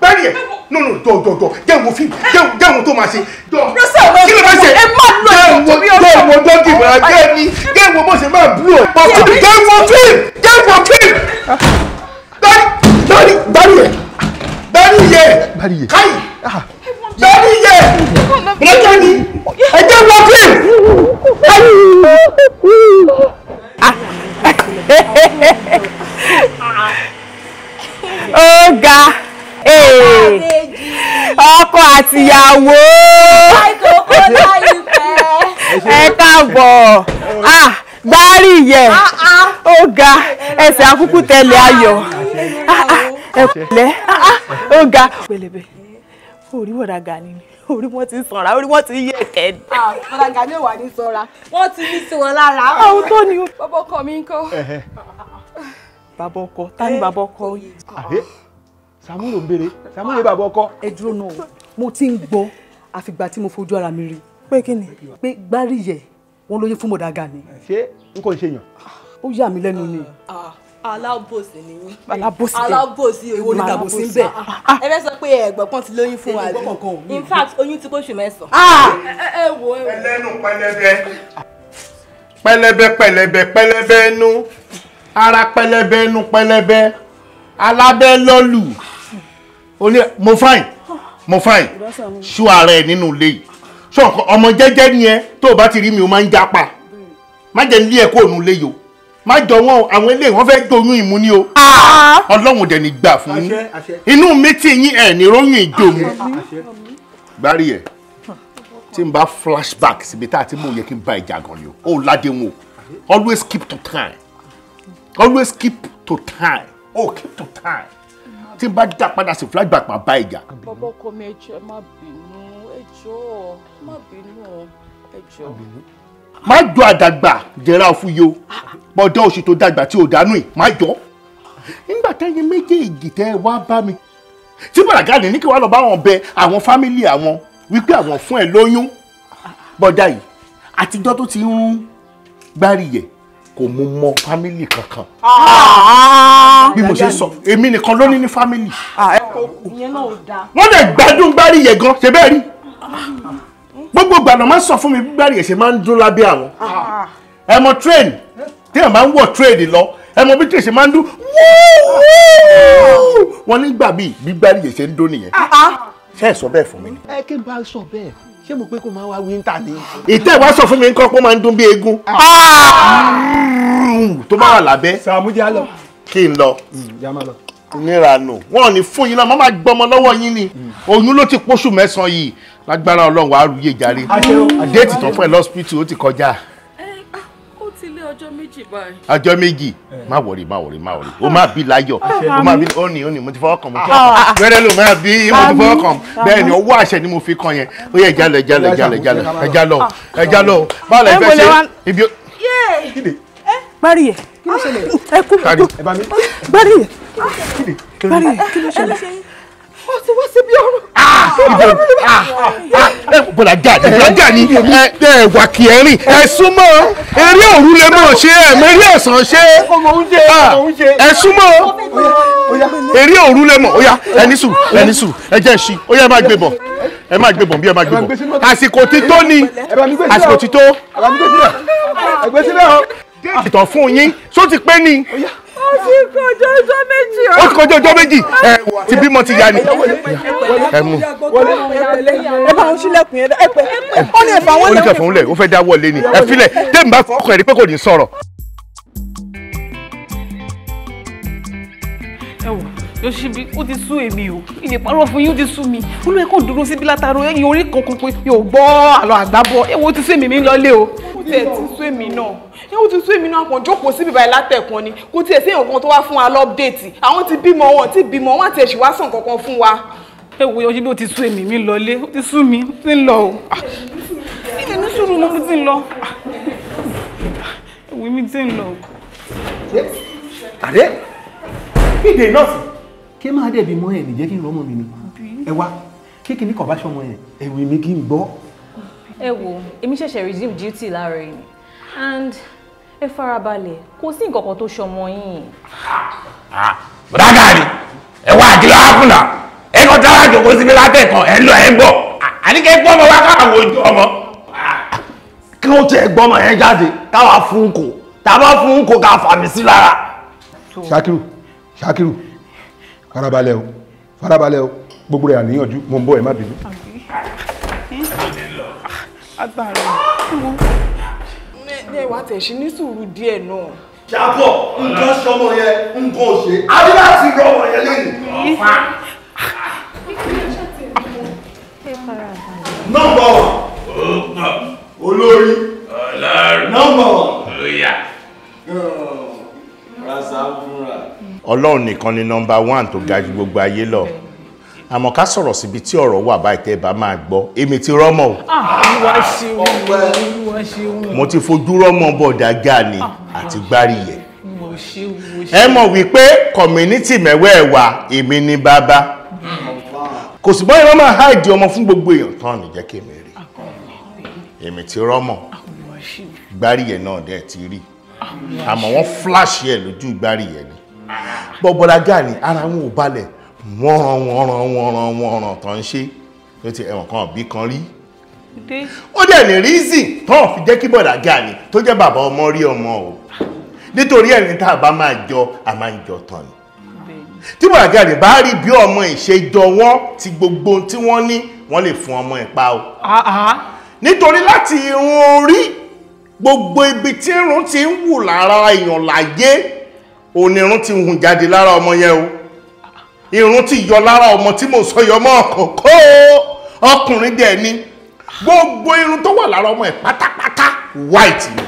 Bárí ẹ̀, no no, jọ jọ jọ, jẹ́ wo fíìmù, jẹ́ wo tó máa ṣe. Jọ, kí ló máa ṣe? Ẹ má lọ ẹ̀kọ́ torí ọ̀rọ̀. Jẹ́ wo dọ́gì máa jẹ́ mi, jẹ́ wo bó ṣe máa bú ọ̀. Jẹ́ wo fíìmù, jẹ́ wo fíìmù. Bárí, bárí ẹ̀, bárí yẹ, káyì, bárí yẹ, lọ́jọ́ ni, ẹ jẹ́ wo fíìmù. Ó ga ọkọ àtìyàwó, ẹ káàbọ̀. Gbárí yẹ, ó ga, ẹsẹ̀ akúkú tẹ̀lé ayọ̀, ẹ pẹ̀lẹ́, ó ga. Pẹ̀lẹ́bẹ̀, orí wọ̀dà Gani ni, orí wọn ti sanra, orí wọn ti yẹ kẹ́. Bọ̀dà Gani ò wà ní sanra, wọ́n ti ní sí wọn lára. Àwọn tó ni. Bàbá ọkọ mi ń kọ́. Bàbá ọkọ, ta ni bàbá ọkọ yìí? Sàmú ló ń béèrè, Sàmú lè bàbá ọkọ. Ẹ dúró náà, mo ti ń gbọ́ àfìgbà tí mo fojú ara mi rí. Pé kí ni? Pé Gbáríyẹ̀ wọ́n lóyún fún Bọ̀dà Gani. Ṣé n kò ṣe yàn? Ó yà mí lẹ́nu ni. Alábòsí ni yín. Alábòsí. Alábòsí. Èwo ni tàbòsí ń bẹ̀? Ẹ fẹ́ sọ pé ẹ̀gbọ́n kan ti lóyún fún wa bí? In fact, oyún ti kóṣù mẹ́sàn-án. Ẹ wo ẹ wo. Ẹlẹ́nu pẹlẹbẹ. Pẹlẹbẹ pẹlẹbẹ pẹlẹbẹ ẹnu. Ara pẹlẹbẹ ẹnu pẹlẹbẹ. Alábẹ́ lọ́lù. Mo fine, mo fine. Ṣú ara ẹ nínú ilé yìí. Ṣé ọmọ jẹ́jẹ́ ni ẹ, tó o bá ti rí mi o máa ń jápa. Má jẹ́ nílé ẹ kó òun lé yìí o. Má jọ wọn, àwọn ilé wọn fẹ́ doyún ìmú ni o. Ọlọ́run dẹ̀ ní gbà fún yín. Inú mi tí yín ẹ̀ ní róyún ìjòmù. Gbárí ẹ̀, tí n bá flashback síbi tá a ti mú yẹ kí n bá ìjà gan ni o. Ó ládé wọn o. Always keep to time. Always keep to time. Oh, keep to time. Tí n bá dá padà sí flashback máa bá ìjà. Bàbá ọkọ mi, ẹ jọ̀ọ́, ẹ má bínú, ẹ jọ̀ọ́, má bínú, ẹ jọ̀ọ́. Má jọ àdàgbà jẹra fún yo, bọ́dọ̀ oṣù tó dàgbà tí ò dánú yìí, má jọ. Nígbà tẹ́yìn méjèèjì tẹ́ wá bá mi, tí Bọ̀dà Gani ní kí wàá lọ bá wọn bẹ àwọn fámìlì àwọn wípé àwọn fún ẹ lóyún. Bọ́dà yìí, àtijọ́ tó ti ń Gbáríyẹ̀ kò mú mọ fámìlì kankan. Bí mo ṣe sọ, èmi nìkan ló ní ní fámìlì. Ìyẹn náà ò dáa. Wọ́n lè gbádùn Gbáríyẹ̀ gan, ṣe bẹ́ẹ̀ rí. Gbogbo ìgbà náà máa ń sọ fún mi bí Gbáríyẹ̀ ṣe máa ń dún lábẹ́ àwọn. Ẹ mọ train, téèyàn máa ń wọ̀ train lọ, ẹ mọ bí train ṣe máa ń dún. Wọ́n nígbà bíi bí Gbáríyẹ̀ ṣe ń dún nìyẹn. Ṣé ẹ sọ bẹ́ẹ̀ fún mi ni? Ẹ kí n bá sọ bẹ́ẹ̀, ṣé mo pé kó máa wá wíńtà ni? Ìtẹ́ ìwá sọ fún mi nǹkan pé ó máa ń dún bí eégún. Tó bá wà lábẹ́. Sàmú jẹ́ lọ. Kí n lọ. Níranù, wọn ò ní fún yín náà, má máa gbọmọ lọ́wọ́ yín ni. Oyún ló ti póṣù mẹ́sàn-án yìí. Lágbára Ọlọ́run wàá rúyè jàre. Déètì tán fún ẹ lọ́sípítù ó ti kọjá. Ó ti lé ọjọ́ méjì báyìí. Ọjọ́ méjì, má wọrí, má wọrí, má wọrí. O máa bí láyọ̀, o máa bí ó ní ó ní mo ti fọwọ́ kàn, mo ti fọwọ́ kàn. Wẹ́rẹ́ ló máa bí mo ti fọwọ́ kàn. Bẹ́ẹ̀ ni ọwọ́ àṣẹ ni mo fi kàn yẹn. Ó yẹ ẹja lọ, ẹja lọ, ẹja lọ, ẹja lọ, ẹja lọ, ẹja lọ. Báwo lẹ fẹ́ ṣe? Ibi. Gbáríyẹ̀, Kí ló ṣẹlẹ̀? ẹ kú Gbáríyẹ̀, Gbáríyẹ̀, kí ló ṣẹlẹ̀? Ó ti wá síbi ọrùn. Bọ̀dà Gani ẹ wà kí ẹ rìn ẹ súnmọ́ eré òru lè mọ̀ ṣe ẹ mẹ́rí ọ̀sán ṣe ẹ súnmọ́ eré òru lè mọ̀. Ó yá, ẹ ní sùúrù, ẹ ní sùúrù, ẹ jẹ́ ṣí. Ó yá, ẹ má gbé bọ̀, ẹ má gbé bọ̀ bí ẹ má gbé bọ̀. Àsìkò ti tó ni, àsìkò ti tó. Ìtàn fún yín ṣó ti pé ni? Ó ti kọjá ọjọ́ méjì. Ó ti kọjá ọjọ́ méjì. Ẹ ti bímọ ti ya ni. Ẹ mú. Ẹ bá ń ṣílẹ̀kùn yẹn. Ẹ pẹ́. Ó ní ẹ̀fà wọn lẹ̀. Ó ní kẹfà wọn lẹ̀. Ó fẹ́ dá wọlé ni. Ẹ filẹ̀. Tẹ́mi bá fọkàn ẹ̀ rí pé kò ní sọ̀rọ̀. Ẹ wò Yosibi, ó ti sú èmi o. Ilé parọ́ fún yín, ó ti sú mi. Olú ẹ̀ kàn dúró síbi látàrọ ẹ̀yìn orí kankan pé mi ò gbọ́ àlọ́ àgbábọ̀. Ẹ wo, ó ti sú èmi, mi ń lọlé o. Ó tiẹ̀ ti sú èmi náà. Ẹ ó ti sú èmi náà, kàn jókòó síbi báyìí látẹ̀kan ni. Kò tiẹ̀ sí èèyàn kan tó wá fún wa lọ́pdéètì. Àwọn ti bímọ, wọn ti bímọ, wọn àti ẹ̀ṣì wá sàn kankan fún wa. Ẹ wo Yosibi, ó ti sú èmi, mi ń lọlé. Ó ti sú mi, ó ti ń lọ o. Ilé ní sùúrù mo ti ń lọ. Ẹ wo, mi ti ń lọ o. Àdé ìdè nọ́ọ̀sì kí máa dẹ̀bi mọ́ ẹ̀ nìjẹ́ kí n rọ́mọ mi ni ẹ wá kí kìíní kọ̀ bá ṣọmọ yẹn ẹ̀wì mi kí n gbọ́. Ẹ wo, èmi ṣẹ̀ṣẹ̀ resume duty láàárọ̀ yìí and ẹ farabalẹ̀, kò sí nǹkan kan tó ṣọmọ yín. Bọ̀dá Gani, ẹ wá àkìlọ̀ ákùnà ẹ kàn tára jòkó síbi látẹ̀kàn ẹ lọ ẹ ń bọ̀ àníkẹ́ gbọ́ ọmọ wa káwọn ojú ọmọ. Kí wọ́n tiẹ̀ gbọ́ ọmọ yẹn jáde káwa fún kò tá a bá fún kò ká fàmì sí lára. Ṣakiru, Ṣakiru, farabalẹ̀ o, farabalẹ̀ o, gbogbo rẹ̀ àníyànjú, mo ń bọ̀, ẹ má bínú. Ní ẹwà tẹ̀sí ní sùúrù díẹ̀ náà. Jábọ̀, nǹkan ṣọmọ yẹn, nǹkan ò ṣe, a ní láti rọ ọmọ yẹn lẹ́yìn. Nọ́mbà one, olórí, nọ́mbà one. Ọlọ́run nìkan ni nọ́mbà one tó ga ju gbogbo ayé lọ. Àmọ́ ká sọ̀rọ̀ síbi tí ọ̀rọ̀ wà báyìí tẹ́ ẹ bá máa gbọ́, èmi ti rọ́mọ o. Olúwa ṣeun, Olúwa ṣeun. Mo ti fojú rọ́mọ Bọ̀dá Gani àti Gbáríyẹ. Ẹ mọ̀ wípé community mẹ́wẹ́ẹ̀wá èmi ni bàbá. Kò sì bọ́yìí wọ́n máa háìdì ọmọ fún gbogbo èèyàn tán ní jẹ́ kí èmi rí. Èmi ti rọ́mọ, Gbáríyẹ náà dẹ̀ ti rí. Àmọ́ wọ́n flash ẹ̀ lójú Gbáríyẹ ni. Bọ̀dá Gani ara wọn ò balẹ̀, wọ́n wọ́n wọ́n wọ́n tán ń ṣe ló ti ẹ̀wọ̀n kan bí kan rí. Ó dẹ̀ ní reason tán fi jẹ́ kí Bọ̀dá Gani tó jẹ́ bàbá ọmọ rí ọmọ o, nítorí ẹni tá a bá máa jọ a máa ń jọ tán ni. Tí Bọ̀dá Gani bá rí bí ọmọ ìṣèjọ wọn ti gbogbo tí wọ́n ní, wọ́n lè fún ọmọ ẹ̀ pa o. Nítorí láti irun orí gbogbo ibi tí irun ti ń wù lára èèyàn láyé, onírun ti hùn jáde lára ọmọ yẹn o. Irun ti yọ lára ọmọ tí mo sọ yọmọ kòkó ọkùnrin dẹ̀ ni, gbogbo irun tó wà lára ọmọ ẹ̀ pátápátá white ni.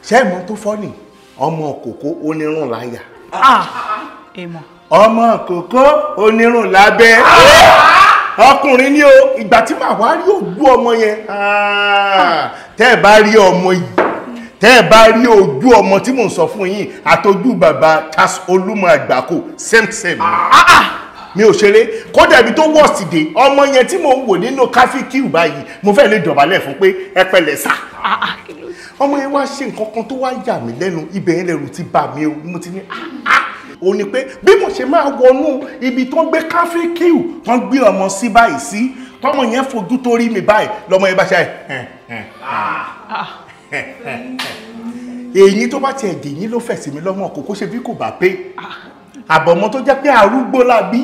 Ṣé ìmọ̀ tó fọ́ ni ọmọ kòkó onírun láyà, ọmọ kòkó onírun lábẹ́, ọkùnrin ni o. Ìgbà tí màá wá rí ojú ọmọ yẹn, tẹ́ ẹ bá rí ọmọ yìí, tẹ́ ẹ bá rí ojú ọmọ tí mò ń sọ fún yín àtọjú bàbá Charles Olúmọ Àgbákò same same. Mi ò ṣeré, kódà ibi tó worst dé, ọmọ yẹn tí mò ń wò nínú káfíkìú báyìí, mo fẹ́ lè dọ̀bálẹ̀ fún pé ẹ pẹ̀lẹ́ sà. Ọmọ yẹn wá ṣe nǹkan kan tó wá yà mí lẹ́nu, ibẹ̀ yẹn lẹ́rù ti bà mí o. Mo ti ní ó ní pé bí mo ṣe máa wọnú ibi tó ń gbé káfíkìú tó ń gbé ọmọ sí báyìí sí, tọmọ yẹn fojú tó rí mi báyìí, lọmọ yẹn bá ṣe èyí tó bá tiẹ̀ dè yín ló fẹ̀ sí mi lọ́mọ kòkó ṣe bí kò bá pé àbọ̀mọ́ tó jẹ́ pé arúgbó la bí,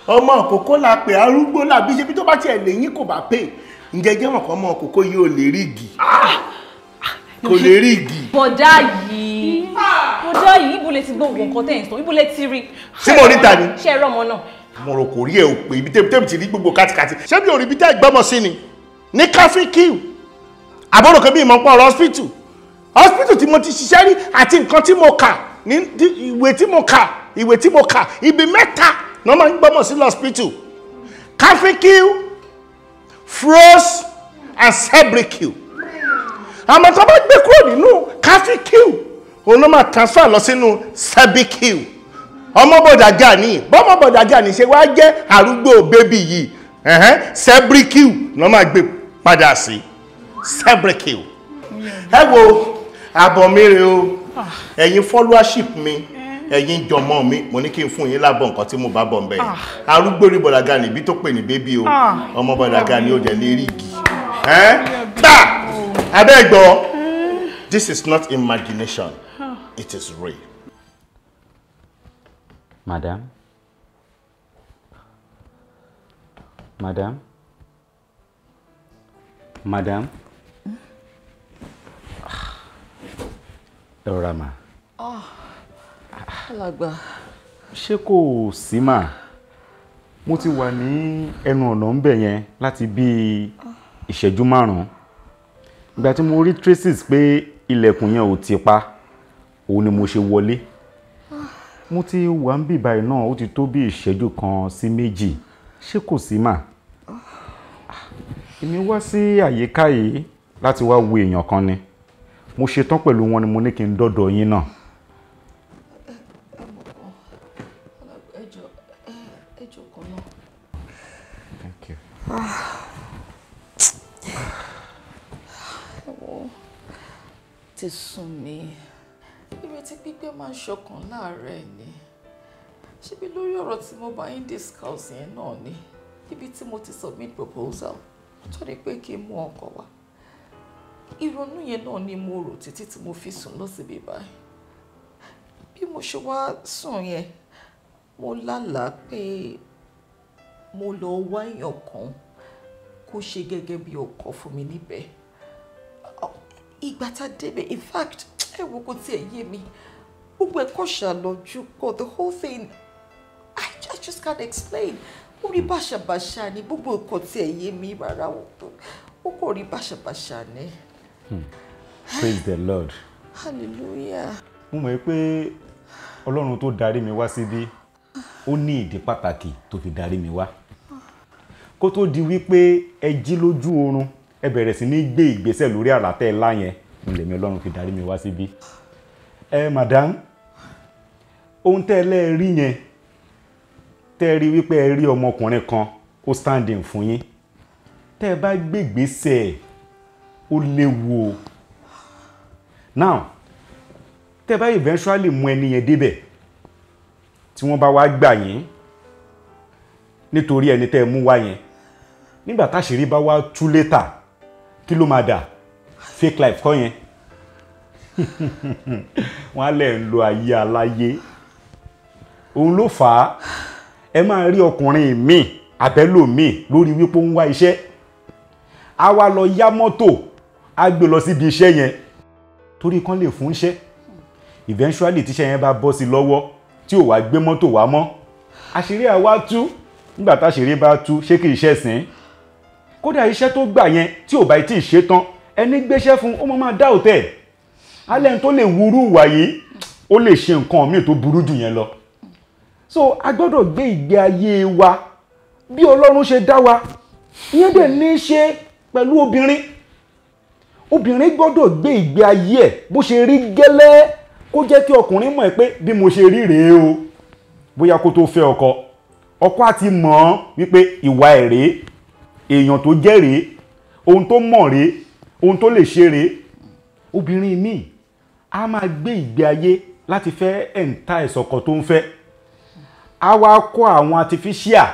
ọmọ kòkó la pé arúgbó la bí, ṣe bí tó bá tiẹ̀ lè yín kò bá pé. Ǹjẹ́ jẹ́ wọn kọ́ ọmọ kòkó yìí ò lè rí igi, kò lè rí igi. Bọ̀dá yìí, bọ̀dá yìí, ibo lẹ ti gbọ́ nǹkan tẹ̀ ń sọ, ibo lẹ ti rí? Ṣé mo rí ta ni? Ṣé ẹ rọ́mọ náà? Mo rò kò rí ẹ ò pé ibi tẹ́mi ti rí gbogbo kátikáti. Ṣé bí òrìbí tẹ́ gbọ́mọ sí ni ní káfíkìú àbọ̀rò kan bí ìmọ̀ pọ̀ ọ̀rọ̀ hospital hospital tí mo ti ṣiṣẹ́ rí àti nǹkan tí mo kà ní ìwé tí mo kà, ìwé tí mo kà, ibi mẹ́ta ni wọ́n máa ń gbọ́mọ̀ sí lọ́spítù: káfíkìú, froze and sebrikiu. Àmọ́ tó bá gbé kúrò nínú káfíkìú, òun ló máa transfer lọ sínú sebikiu. Ọmọ bọ̀dà Gani, bọ́mọ bọ̀dà Gani ṣe wá jẹ́ arúgbó bébì yìí, sẹ́bríkìú lọ́ máa gbé padà sí sẹ́bríkìú. Ẹ wo àbọ̀ mi rè o, ẹ̀yin followership mi, ẹ̀yin jọmọ mi, mo ní kí n fún yín lábọ̀ nǹkan tí mo bá bọ̀ ń bẹ̀ yẹn. Arúgbó rí bọ̀dà Gani bí tó pè ní bébì o, ọmọ bọ̀dà Gani ó dẹ̀ lè rí igi. Gbà abẹ́gbọ́, this is not imagination, it is real. Madam? Madam? Madam? Ẹ rọra mà. Alàgbà. Ṣé kò sí mà? Mo ti wà ní ẹnu ọ̀nà ń bẹ̀ yẹn láti bí ìṣẹ́jú márùn-ún. Ìgbà tí mo rí traces pé ilẹ̀kùn yẹn ò ti pa, òun ni mo ṣe wọlé. Mo ti wà ń bì báyìí náà, ó ti tó bí ìṣẹ́jú kan sí méjì. Ṣé kò sí mà? Èmi wá sí àyíká yìí láti wá wo èèyàn kan ni. Mo ṣetán pẹ̀lú wọn ni mo ní kí n dọ́dọ̀ yín náà. Thank you. Ti sún mi. Ìrètí pípẹ́ máa ń ṣọkàn láàárẹ̀ ni. Ṣebí lórí ọ̀rọ̀ tí mo bá yín discuss yẹn náà ni. Ibi tí mo ti submit proposal tó ní pé kí n mú ọkọ wá. Ìrònú yẹn náà ni mo rò títí tí mo fi sùn lọ síbi báyìí. Bí mo ṣe wá sùn yẹn, mo lálàá pé mo lọ wá èèyàn kan kó ṣe gẹ́gẹ́ bí ọkọ fún mi níbẹ̀. Ìgbà tá a débẹ̀, in fact, ẹ wo kò tiẹ̀ yé mi. Gbogbo ẹ̀ kọ́ ṣàlọ́jú pọ̀, the whole thing, I just can't explain. Ó rí bàṣàbàṣà ni, gbogbo nǹkan tiẹ̀ yé mi rárá, ó kò rí bàṣàbàṣà ni. Praise the Lord. Hallelujah. Mo mọ̀ pé Ọlọ́run tó darí mi wá síbí, ó ní ìdí pàtàkì tó fi darí mi wá. Kó tó di wípé ẹ jí lójú oorun, ẹ bẹ̀rẹ̀ sí ní gbé ìgbésẹ̀ lórí àlá tẹ́ ẹ lá yẹn, lèmi Ọlọ́run fi darí mi wá síbí. Ẹ madam, ohun tẹ́ ẹ lẹ́ẹ̀rí yẹn, tẹ́ ẹ rí wípé ẹ rí ọmọkùnrin kan ó stand in fún yín. Tẹ́ ẹ bá gbé ìgbésẹ̀, ó léwu o. Now, tẹ́ ẹ bá eventually mú ẹni yẹn débẹ̀, tí wọ́n bá wá gbà yín nítorí ẹni tẹ́ ẹ mú wá yẹn, nígbà táṣìírí bá wá tú later, kí ló máa dà? Fake life kọ́ yẹn. Wọ́n á lẹ̀ ń lo ayé aláyé. Òun ló fà á. Ẹ máa rí ọkùnrin míì àbẹ́lò míì lórí wípé ó ń wá iṣẹ́. A wá lọ yá mọ́tò, á gbé lọ síbi iṣẹ́ yẹn torí kán lè fún iṣẹ́. Eventually tíṣẹ́ yẹn bá bọ́ sí lọ́wọ́ tí ò wá gbé mọ́tò wá mọ́, àṣírí àwa tú. Nígbà táṣìírí bá tú, ṣé kì í ṣe sìn? Kódà iṣẹ́ tó gbà yẹn tí ò bá tí ì ṣe tán, ẹni gbéṣẹ́ fún ó máa dá òtẹ́. Alẹ́ tó lè wúrú ìwà yìí, ó lè ṣe nǹkan míì tó burú jù yẹn lọ. So a gbọ́dọ̀ gbé ìgbé ayé wa bí Ọlọ́run ṣe dá wa. Ìyẹn dẹ̀ ní í ṣe pẹ̀lú obìnrin. Obìnrin gbọ́dọ̀ gbé ìgbé ayé ẹ̀ bó ṣe rí gẹ́lẹ́, kó jẹ́ kí ọkùnrin mọ̀ pé bí mo ṣe rí rèé o. Bóyá kó tó fẹ́ ọkọ, ọkọ á ti mọ̀ ọ́n wípé ìwà ẹ̀ rèé, èèyàn tó jẹ́ rèé, ohun tó mọ̀ rèé, ohun tó lè ṣe rèé. Obìnrin míì á máa gbé ìgbé ayé láti fẹ́ entice ọkọ tó ń fẹ́. Á wá kó àwọn artificial,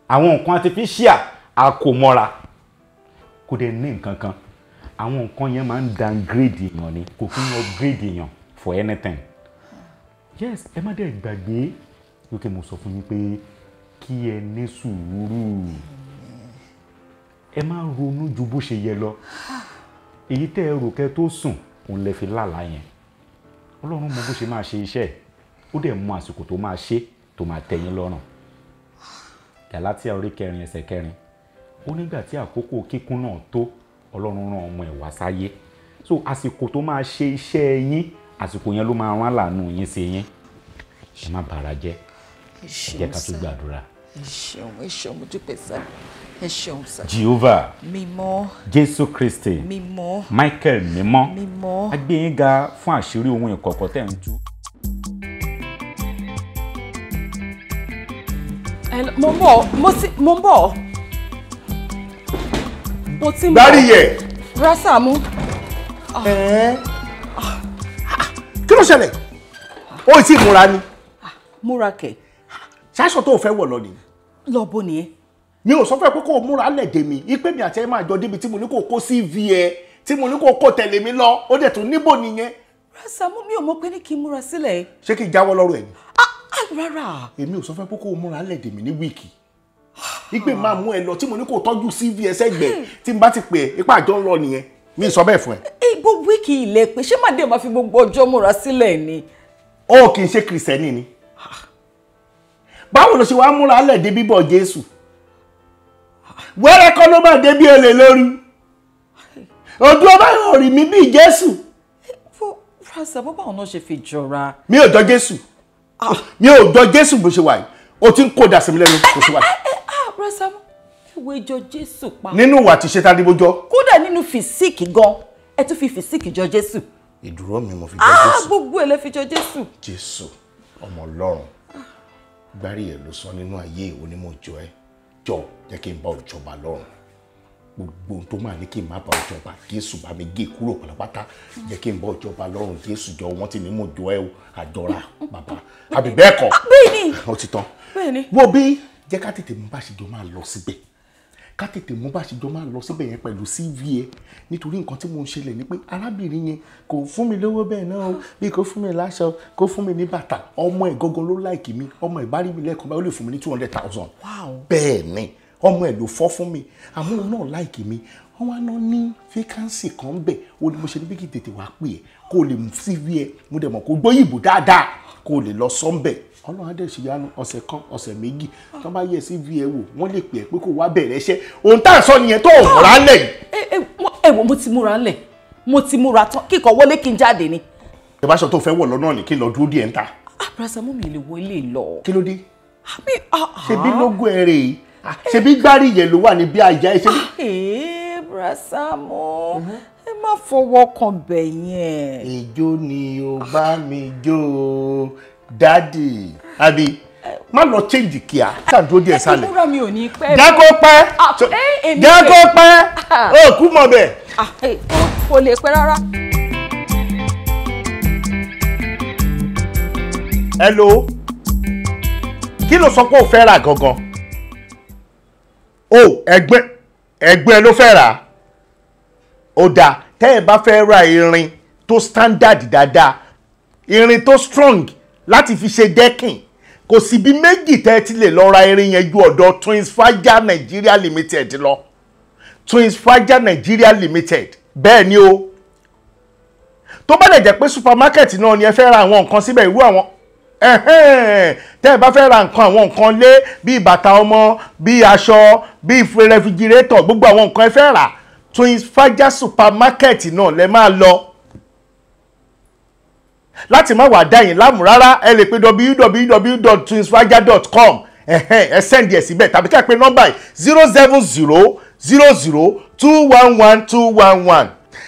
àwọn nǹkan artificial á kó mọ́ra. Kò dẹ̀ ní nǹkan kan. Àwọn nǹkan yẹn máa ń downgrade èèyàn ni, kò kí ń upgrade èèyàn for anything. Yes, ẹ má dẹ̀ gbàgbé wípé mo sọ fún yín pé kí ẹ ní sùúrù. Ẹ má ronú ju bó ṣe yẹ lọ. Èyí tẹ́ ẹ rò kẹ́ tó sùn, òun lẹ fi lálàá yẹn. Ọlọ́run mọ bó ṣe máa ṣe iṣẹ́ ẹ̀, ó dẹ̀ mọ àsìkò tó máa ṣe tó máa tẹ́ yín lọ́rùn. Gàlátíà orí 4 ẹsẹ̀ 4. Ó nígbà tí àkókò kíkún náà tó, Ọlọ́run rán ọmọ ẹ̀ wá sáyé. So àsìkò tó máa ṣe iṣẹ́ yín, àsìkò yẹn ló máa rán àlànà yín sí yín. Ẹ má bàrà jẹ́. Ẹ jẹ́ ká tún gbàdúrà. Ẹ ṣeun, ẹ ṣeun, mo dúpẹ́ sá. Ẹ ṣeun sá. Jehovah. Mímọ́. Jésù Kristi. Mímọ́. Michael mímọ́. Mímọ́. A gbé yín ga fún àṣírí ohun ìkọ̀kọ̀ tẹ́ ń tú. Mo ń bọ̀, mo ń bọ̀. Mo ti ń bọ̀. Gbáríyẹ. Bra Sàámú. Kí ló ṣẹlẹ̀? Ó sì múra ni. Múra kẹ̀. Ṣáṣọ tó o fẹ́ wọ̀ lọ nìyí. Lọ bó nìyẹn. Mi ò sọ fún ẹ pé kó o múra lẹ̀dẹ̀ mi, ipe mi àti ẹ máa jọ débi tí mo ní kó o kó CV ẹ, tí mo ní kó o kó tẹ̀lé mi lọ, ó dẹ̀ tún níbò nìyẹn. Bra Sàámú, mi ò mọ̀ pé ní kí n múra sílẹ̀. Ṣé kí n jáwọ́ lọ́rọ̀ ẹ̀ ni? Rárá. Èmi ò sọ fún ẹ pé kó o múra lẹ̀dẹ̀ mi ní wíìkì. Ipe máa mú ẹ lọ tí mo ní kó o tọ́jú CV ẹ sẹ́gbẹ̀ẹ́ tí n bá ti pè é, ipá àjọ ń lọ nìyẹn. Mi sọ bẹ́ẹ̀ fún ẹ. Ibo wíìkì ilẹ̀ pé ṣé màdé máa fi gbogbo ọjọ́ múra sílẹ̀ ni? Ó kì í ṣe kìrìsìtẹ́nì ni. Báwo ló ṣe wá múra lẹ̀dẹ̀ bíbọ̀ Jésù? Wẹ́rẹ́ kọ́ ló máa dé bí olè lórí. Ojú ọba yóò rí mi bí Jésù. Bra Sàámú, báwo náà ṣe fi jọra? Mi ò jọ Jésù. Mi ò jọ Jésù bó ṣe wà yìí. O ti ń kó dà sí mi lẹ́nu bó ṣe wà yìí. Bra Sàámú, ìwé jọ Jésù pa. Nínú ìwà tí ṣe ta ni mo jọ. Kódà nínú fìsíìkì gan, ẹ tún fi fìsíìkì jọ Jésù. Ìdúró mi mo fi jọ Jésù. Gbogbo ẹ lẹ fi jọ Jésù. Jésù ọmọ Ọlọ́run, Gbáríyẹ ló sọ nínú ayé onímọ̀ jọ ẹ. Jọ jẹ́ kí n bá òjọba lọ́run. Gbogbo ohun tó máa ní kí n má bá òjọba, Jésù bá mi gé kúrò pátápátá. Jẹ́ kí n bá òjọba lọ́run. Jésù jọ wọ́n ti ní mo jọ ẹ o, àjọra bàbá. Àbí bẹ́ẹ̀ kọ́? Bẹ́ẹ̀ni. Ó ti tán. Bẹ́ẹ̀ni. Wo bí jẹ́ ká tètè mú bá ṣe jọ máa lọ síbẹ̀. Ká tètè mú bá ṣe jọ máa lọ síbẹ̀ yẹn pẹ̀lú CV ẹ. Nítorí nǹkan tí mo ń ṣẹlẹ̀ ni pé arábìnrin yẹn kò fún mi lówó bẹ́ẹ̀ náà o, bí kò fún mi láṣọ, kò fún mi ní bàtà. Ọmọ ẹ̀ gangan ló láìkì mi. Ọmọ ẹ̀ bá rí mi lẹ́ẹ̀kan báyìí ó lè fún mi ní 200,000. Bẹ́ẹ̀ ni, ọmọ ẹ̀ ló fọ́ fún mi. Àmọ́ òun náà láìkì mi. Wọ́n wá náà ní vacancy kan bẹ̀. Ó ní mo ṣe ní bí kí tètè wá pè ẹ́ kó o lè mú CV ẹ. Mo dẹ̀ mọ̀ kó gbóyìnbó dáadáa kó o lè lọ sọ́ńbẹ̀. Ọlọ́run á dẹ̀ ṣe yanu ọ̀sẹ̀ kan ọ̀sẹ̀ méjì tó bá yẹ CV ẹ wò wọ́n lè pè é pé kó wá bẹ̀rẹ̀ iṣẹ́. Ohun tá à ń sọ nìyẹn tó ò múra lẹ̀ yìí. Ẹ wo, mo ti múra lẹ̀, mo ti múra tán, kíkọ wọlé kí n jáde ni. Ìbáṣọ tó fẹ́ wọ̀ lọ́nà ni kí n lọ dúró díẹ̀ ń ta. Bra Sàámú, mi lè wọ ilé lọ. Kí ló dé? Ṣebí lógún ẹ rèé, ṣebí Gbáríyẹ ló wà ní bí àyà ẹ ṣe. Bra Sàámú, ẹ má fọwọ́ kan bẹ̀ yẹn. Ìjó ni o bá mi jó o, dádì. Àbí má lọ change kíá. Ṣàdúró díẹ̀ sálẹ̀. Ìmúra mi ò ní pẹ́. Jẹ́ kó pẹ́. Jẹ́ kó pẹ́. Ó kú mọ̀ bẹ́ẹ̀. Kò lè pẹ́ rárá. Hello. Kí ló sọ pé o fẹ́ rà gangan? O ẹgbẹ́ ló fẹ́ rà. Ó dáa, tẹ́ ẹ bá fẹ́ ra irin tó standard dáadáa, irin tó strong láti fi ṣe dẹ́kìn, kò sí bí méjì tẹ́ ẹ ti lè lọ ra irin yẹn ju ọ̀dọ̀ Twins Faja Nigeria Limited lọ. Twins Faja Nigeria Limited, bẹ́ẹ̀ ni o. Tó bá dẹ̀ jẹ́ pé supermarket náà ni ẹ fẹ́ ra àwọn nǹkan síbẹ̀, irú àwọn tẹ́ ẹ bá fẹ́ ra nǹkan, àwọn nǹkan lé bíi bàtà ọmọ, bíi aṣọ, bíi rẹfrigirétọ̀, gbogbo àwọn nǹkan ẹ fẹ́ rà, Twins Faja supermarket náà lẹ máa lọ. Láti má wàá dá yín láàmú rárá, ẹ lè pe www.twinsfaja.com, ẹ sẹ́ndì ẹ̀ síbẹ̀, tàbí ká pe nọ́mbà yìí 070 00 211 211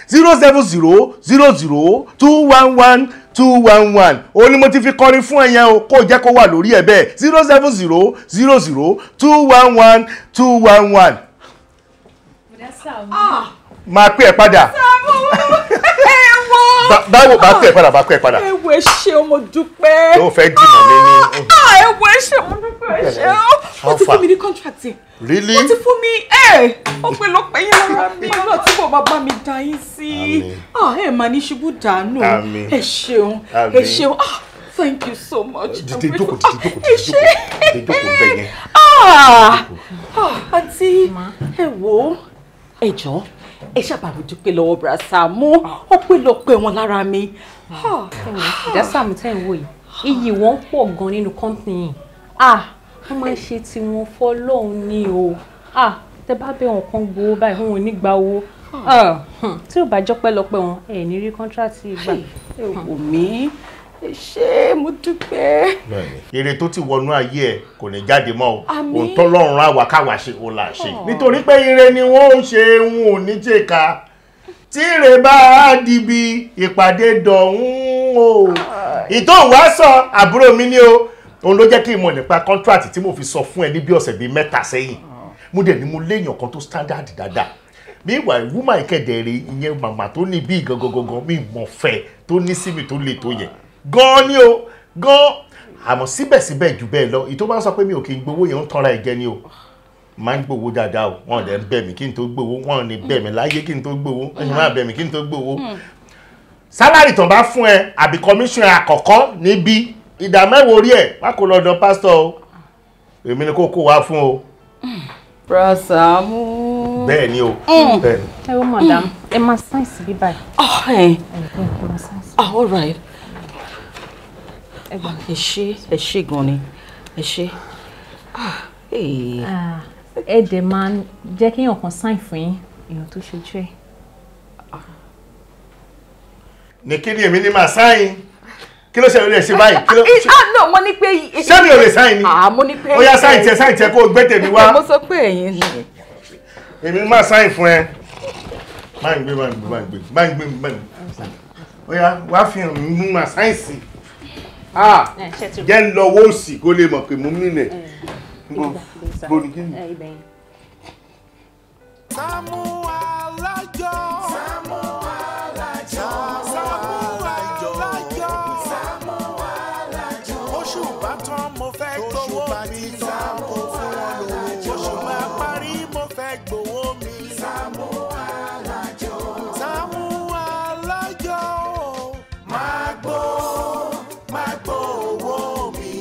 070 00 211 211. Ó ní mo ti fi kọrin fún ẹ yẹn o, kó jẹ́ kó wà lórí ẹ bẹ́ẹ̀ 070 00 211 211. Máa pè ẹ́ padà. Báwo bá pè ẹ́ padà, bá pè ẹ́ padà. Ewo ẹ ṣé o, mo dúpẹ́. Tó fẹ́ dìmọ̀ mi ní. Ewo ẹ ṣé, mo dúpẹ́, ẹ ṣé o. Wọ́n ti fún mi ní contract yẹn. Really? Wọ́n ti fún mi, ọpẹ́lọpẹ́ yín lára mi. Ọlọ́run tí bò bá mi dá yín sí. Ẹ máa ní ṣubú dànù. Ẹ ṣeun, ẹ ṣeun. Thank you so much. Dìde jókòó, dìde jókòó, dìde jókòó, dìde jókòó bẹ́ẹ̀ yẹn. Àǹtí, ẹ wo, ẹ jọ̀ọ́, ẹ ṣàbàmì dúpẹ́ lọ́wọ́ Bra Sàámú, ọpẹ́lọpẹ́ wọn lára mi. Bra Sàámú tẹ́ ń wò yìí, iyì wọn pọ̀ gan nínú kọ́ńpìnì yìí. Wọ́n máa ń ṣe tiwọn fọlọ́run ni o. Tẹ́ bá bẹ̀ wọn kan gbowó báyìí, wọn ò ní gba owó. Tí ò bá jọpẹ́lọpẹ́ wọn, ẹ ní rí kọ́ńtrátì gbà. Ẹ wò mí, ẹ ṣé, mo dúpẹ́. Èrè tó ti wọnú ayé ẹ kò ní jáde mọ́ o. Òun tọ́lọ́run á wá káwa ṣe òun là ṣe. Nítorí pé ire ni wọ́n ń ṣe, wọn ò ní jèka. Tí ire bá dìbì ìpàdé dọ̀hún o. Ìtò wá sọ àbúrò mi ni o. Òun ló jẹ́ kí n mọ̀ nípa contract tí mo fi sọ fún ẹ ní bí ọ̀sẹ̀ bíi 3 sẹ́yìn. Mo dẹ̀ ní mo léèyàn kan tó standard dáadáa. Meanwhile, woman ìkẹ̀dẹ̀rẹ̀ ìyẹn màmá tó ní bí gangan mi mọ̀ fẹ́ tó ní sí mi tó le tó yẹ. Gan ni o, gan. Àmọ́ síbẹ̀síbẹ̀ jù bẹ́ẹ̀ lọ, ìtó bá ń sọ pé mi ò kí n gbowó yẹn ń tanra ẹ̀ jẹ ni o. Máa ń gbowó dáadáa o, wọn dẹ̀ ń bẹ̀ mí kí n tó gbowó, wọn ní bẹ̀ mí láyé kí n tó gbowó, ẹ̀yin máa bẹ̀ mí kí n tó gbowó. Sálárì tán bá fún ẹ àbí commission àkọ́kọ́ níbí 10% orí ẹ̀ má kó lọ́dọ̀ pásítọ̀ o, èmi ni kó kó wá fún o. Bra Sàámú. Bẹ́ẹ̀ ni o, bẹ́ẹ̀ ni. Ẹ wo madam, ẹ máa sign sí bí báyìí. Ah, all right. Ẹ ṣé, ẹ ṣé gan ni, ẹ ṣé. Ẹ dẹ̀ máa jẹ́ kí èèyàn kan sign fún yín, èèyàn tó ṣojú ẹ̀. Ní kí ni èmi ní máa sign? Kí ló ṣe lè ṣe báyìí? Kí ló ṣe? Ah no, mo ní pé. Ṣé mi ò lè sign ni? Ah, mo ní pé. Ó yá sign tiẹ̀, sign tiẹ̀ kó o gbé tèmi wá. Mo sọ pé ẹ̀yin ni. Èmi máa sign fún ẹ. Máa ń gbé, máa ń gbé, máa ń gbé, máa ń gbé, máa ń gbé. Ó yá, wá fi hàn mí mú máa sign sí. Ah, jẹ́ ń lọ owó òsì kó lè mọ̀ pé mo mí nẹ̀. Bo ni kí ni? Sàámú Alájọ. Sàámú Alájọ. Sàámú Alájọ. Sàámú Alájọ. Oṣù bá tán mo fẹ́ gbowó mi. Sàámú Alájọ. Oṣù bá parí mo fẹ́ gbowó mi. Sàámú Alájọ. Sàámú Alájọ. Máa gbó, máa gbó owó mi.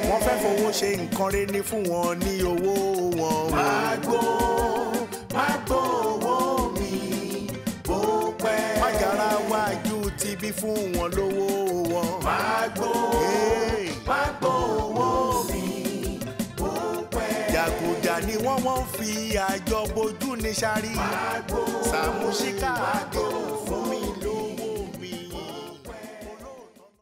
Wọ́n fẹ́ fowó ṣe nǹkan rere ní fún wọn ní owó wọn. Máa gbó, máa gbó owó mi. Bó pẹ́. Májàra wájú ti bí fún wọn lówó wọn. Máa gbó, máa gbó owó mi. Bó pẹ́. Jàgùjà ni wọ́n fi àjọ bojú ní sáré. Máa gbó, Sàámú Ṣíkà àdé.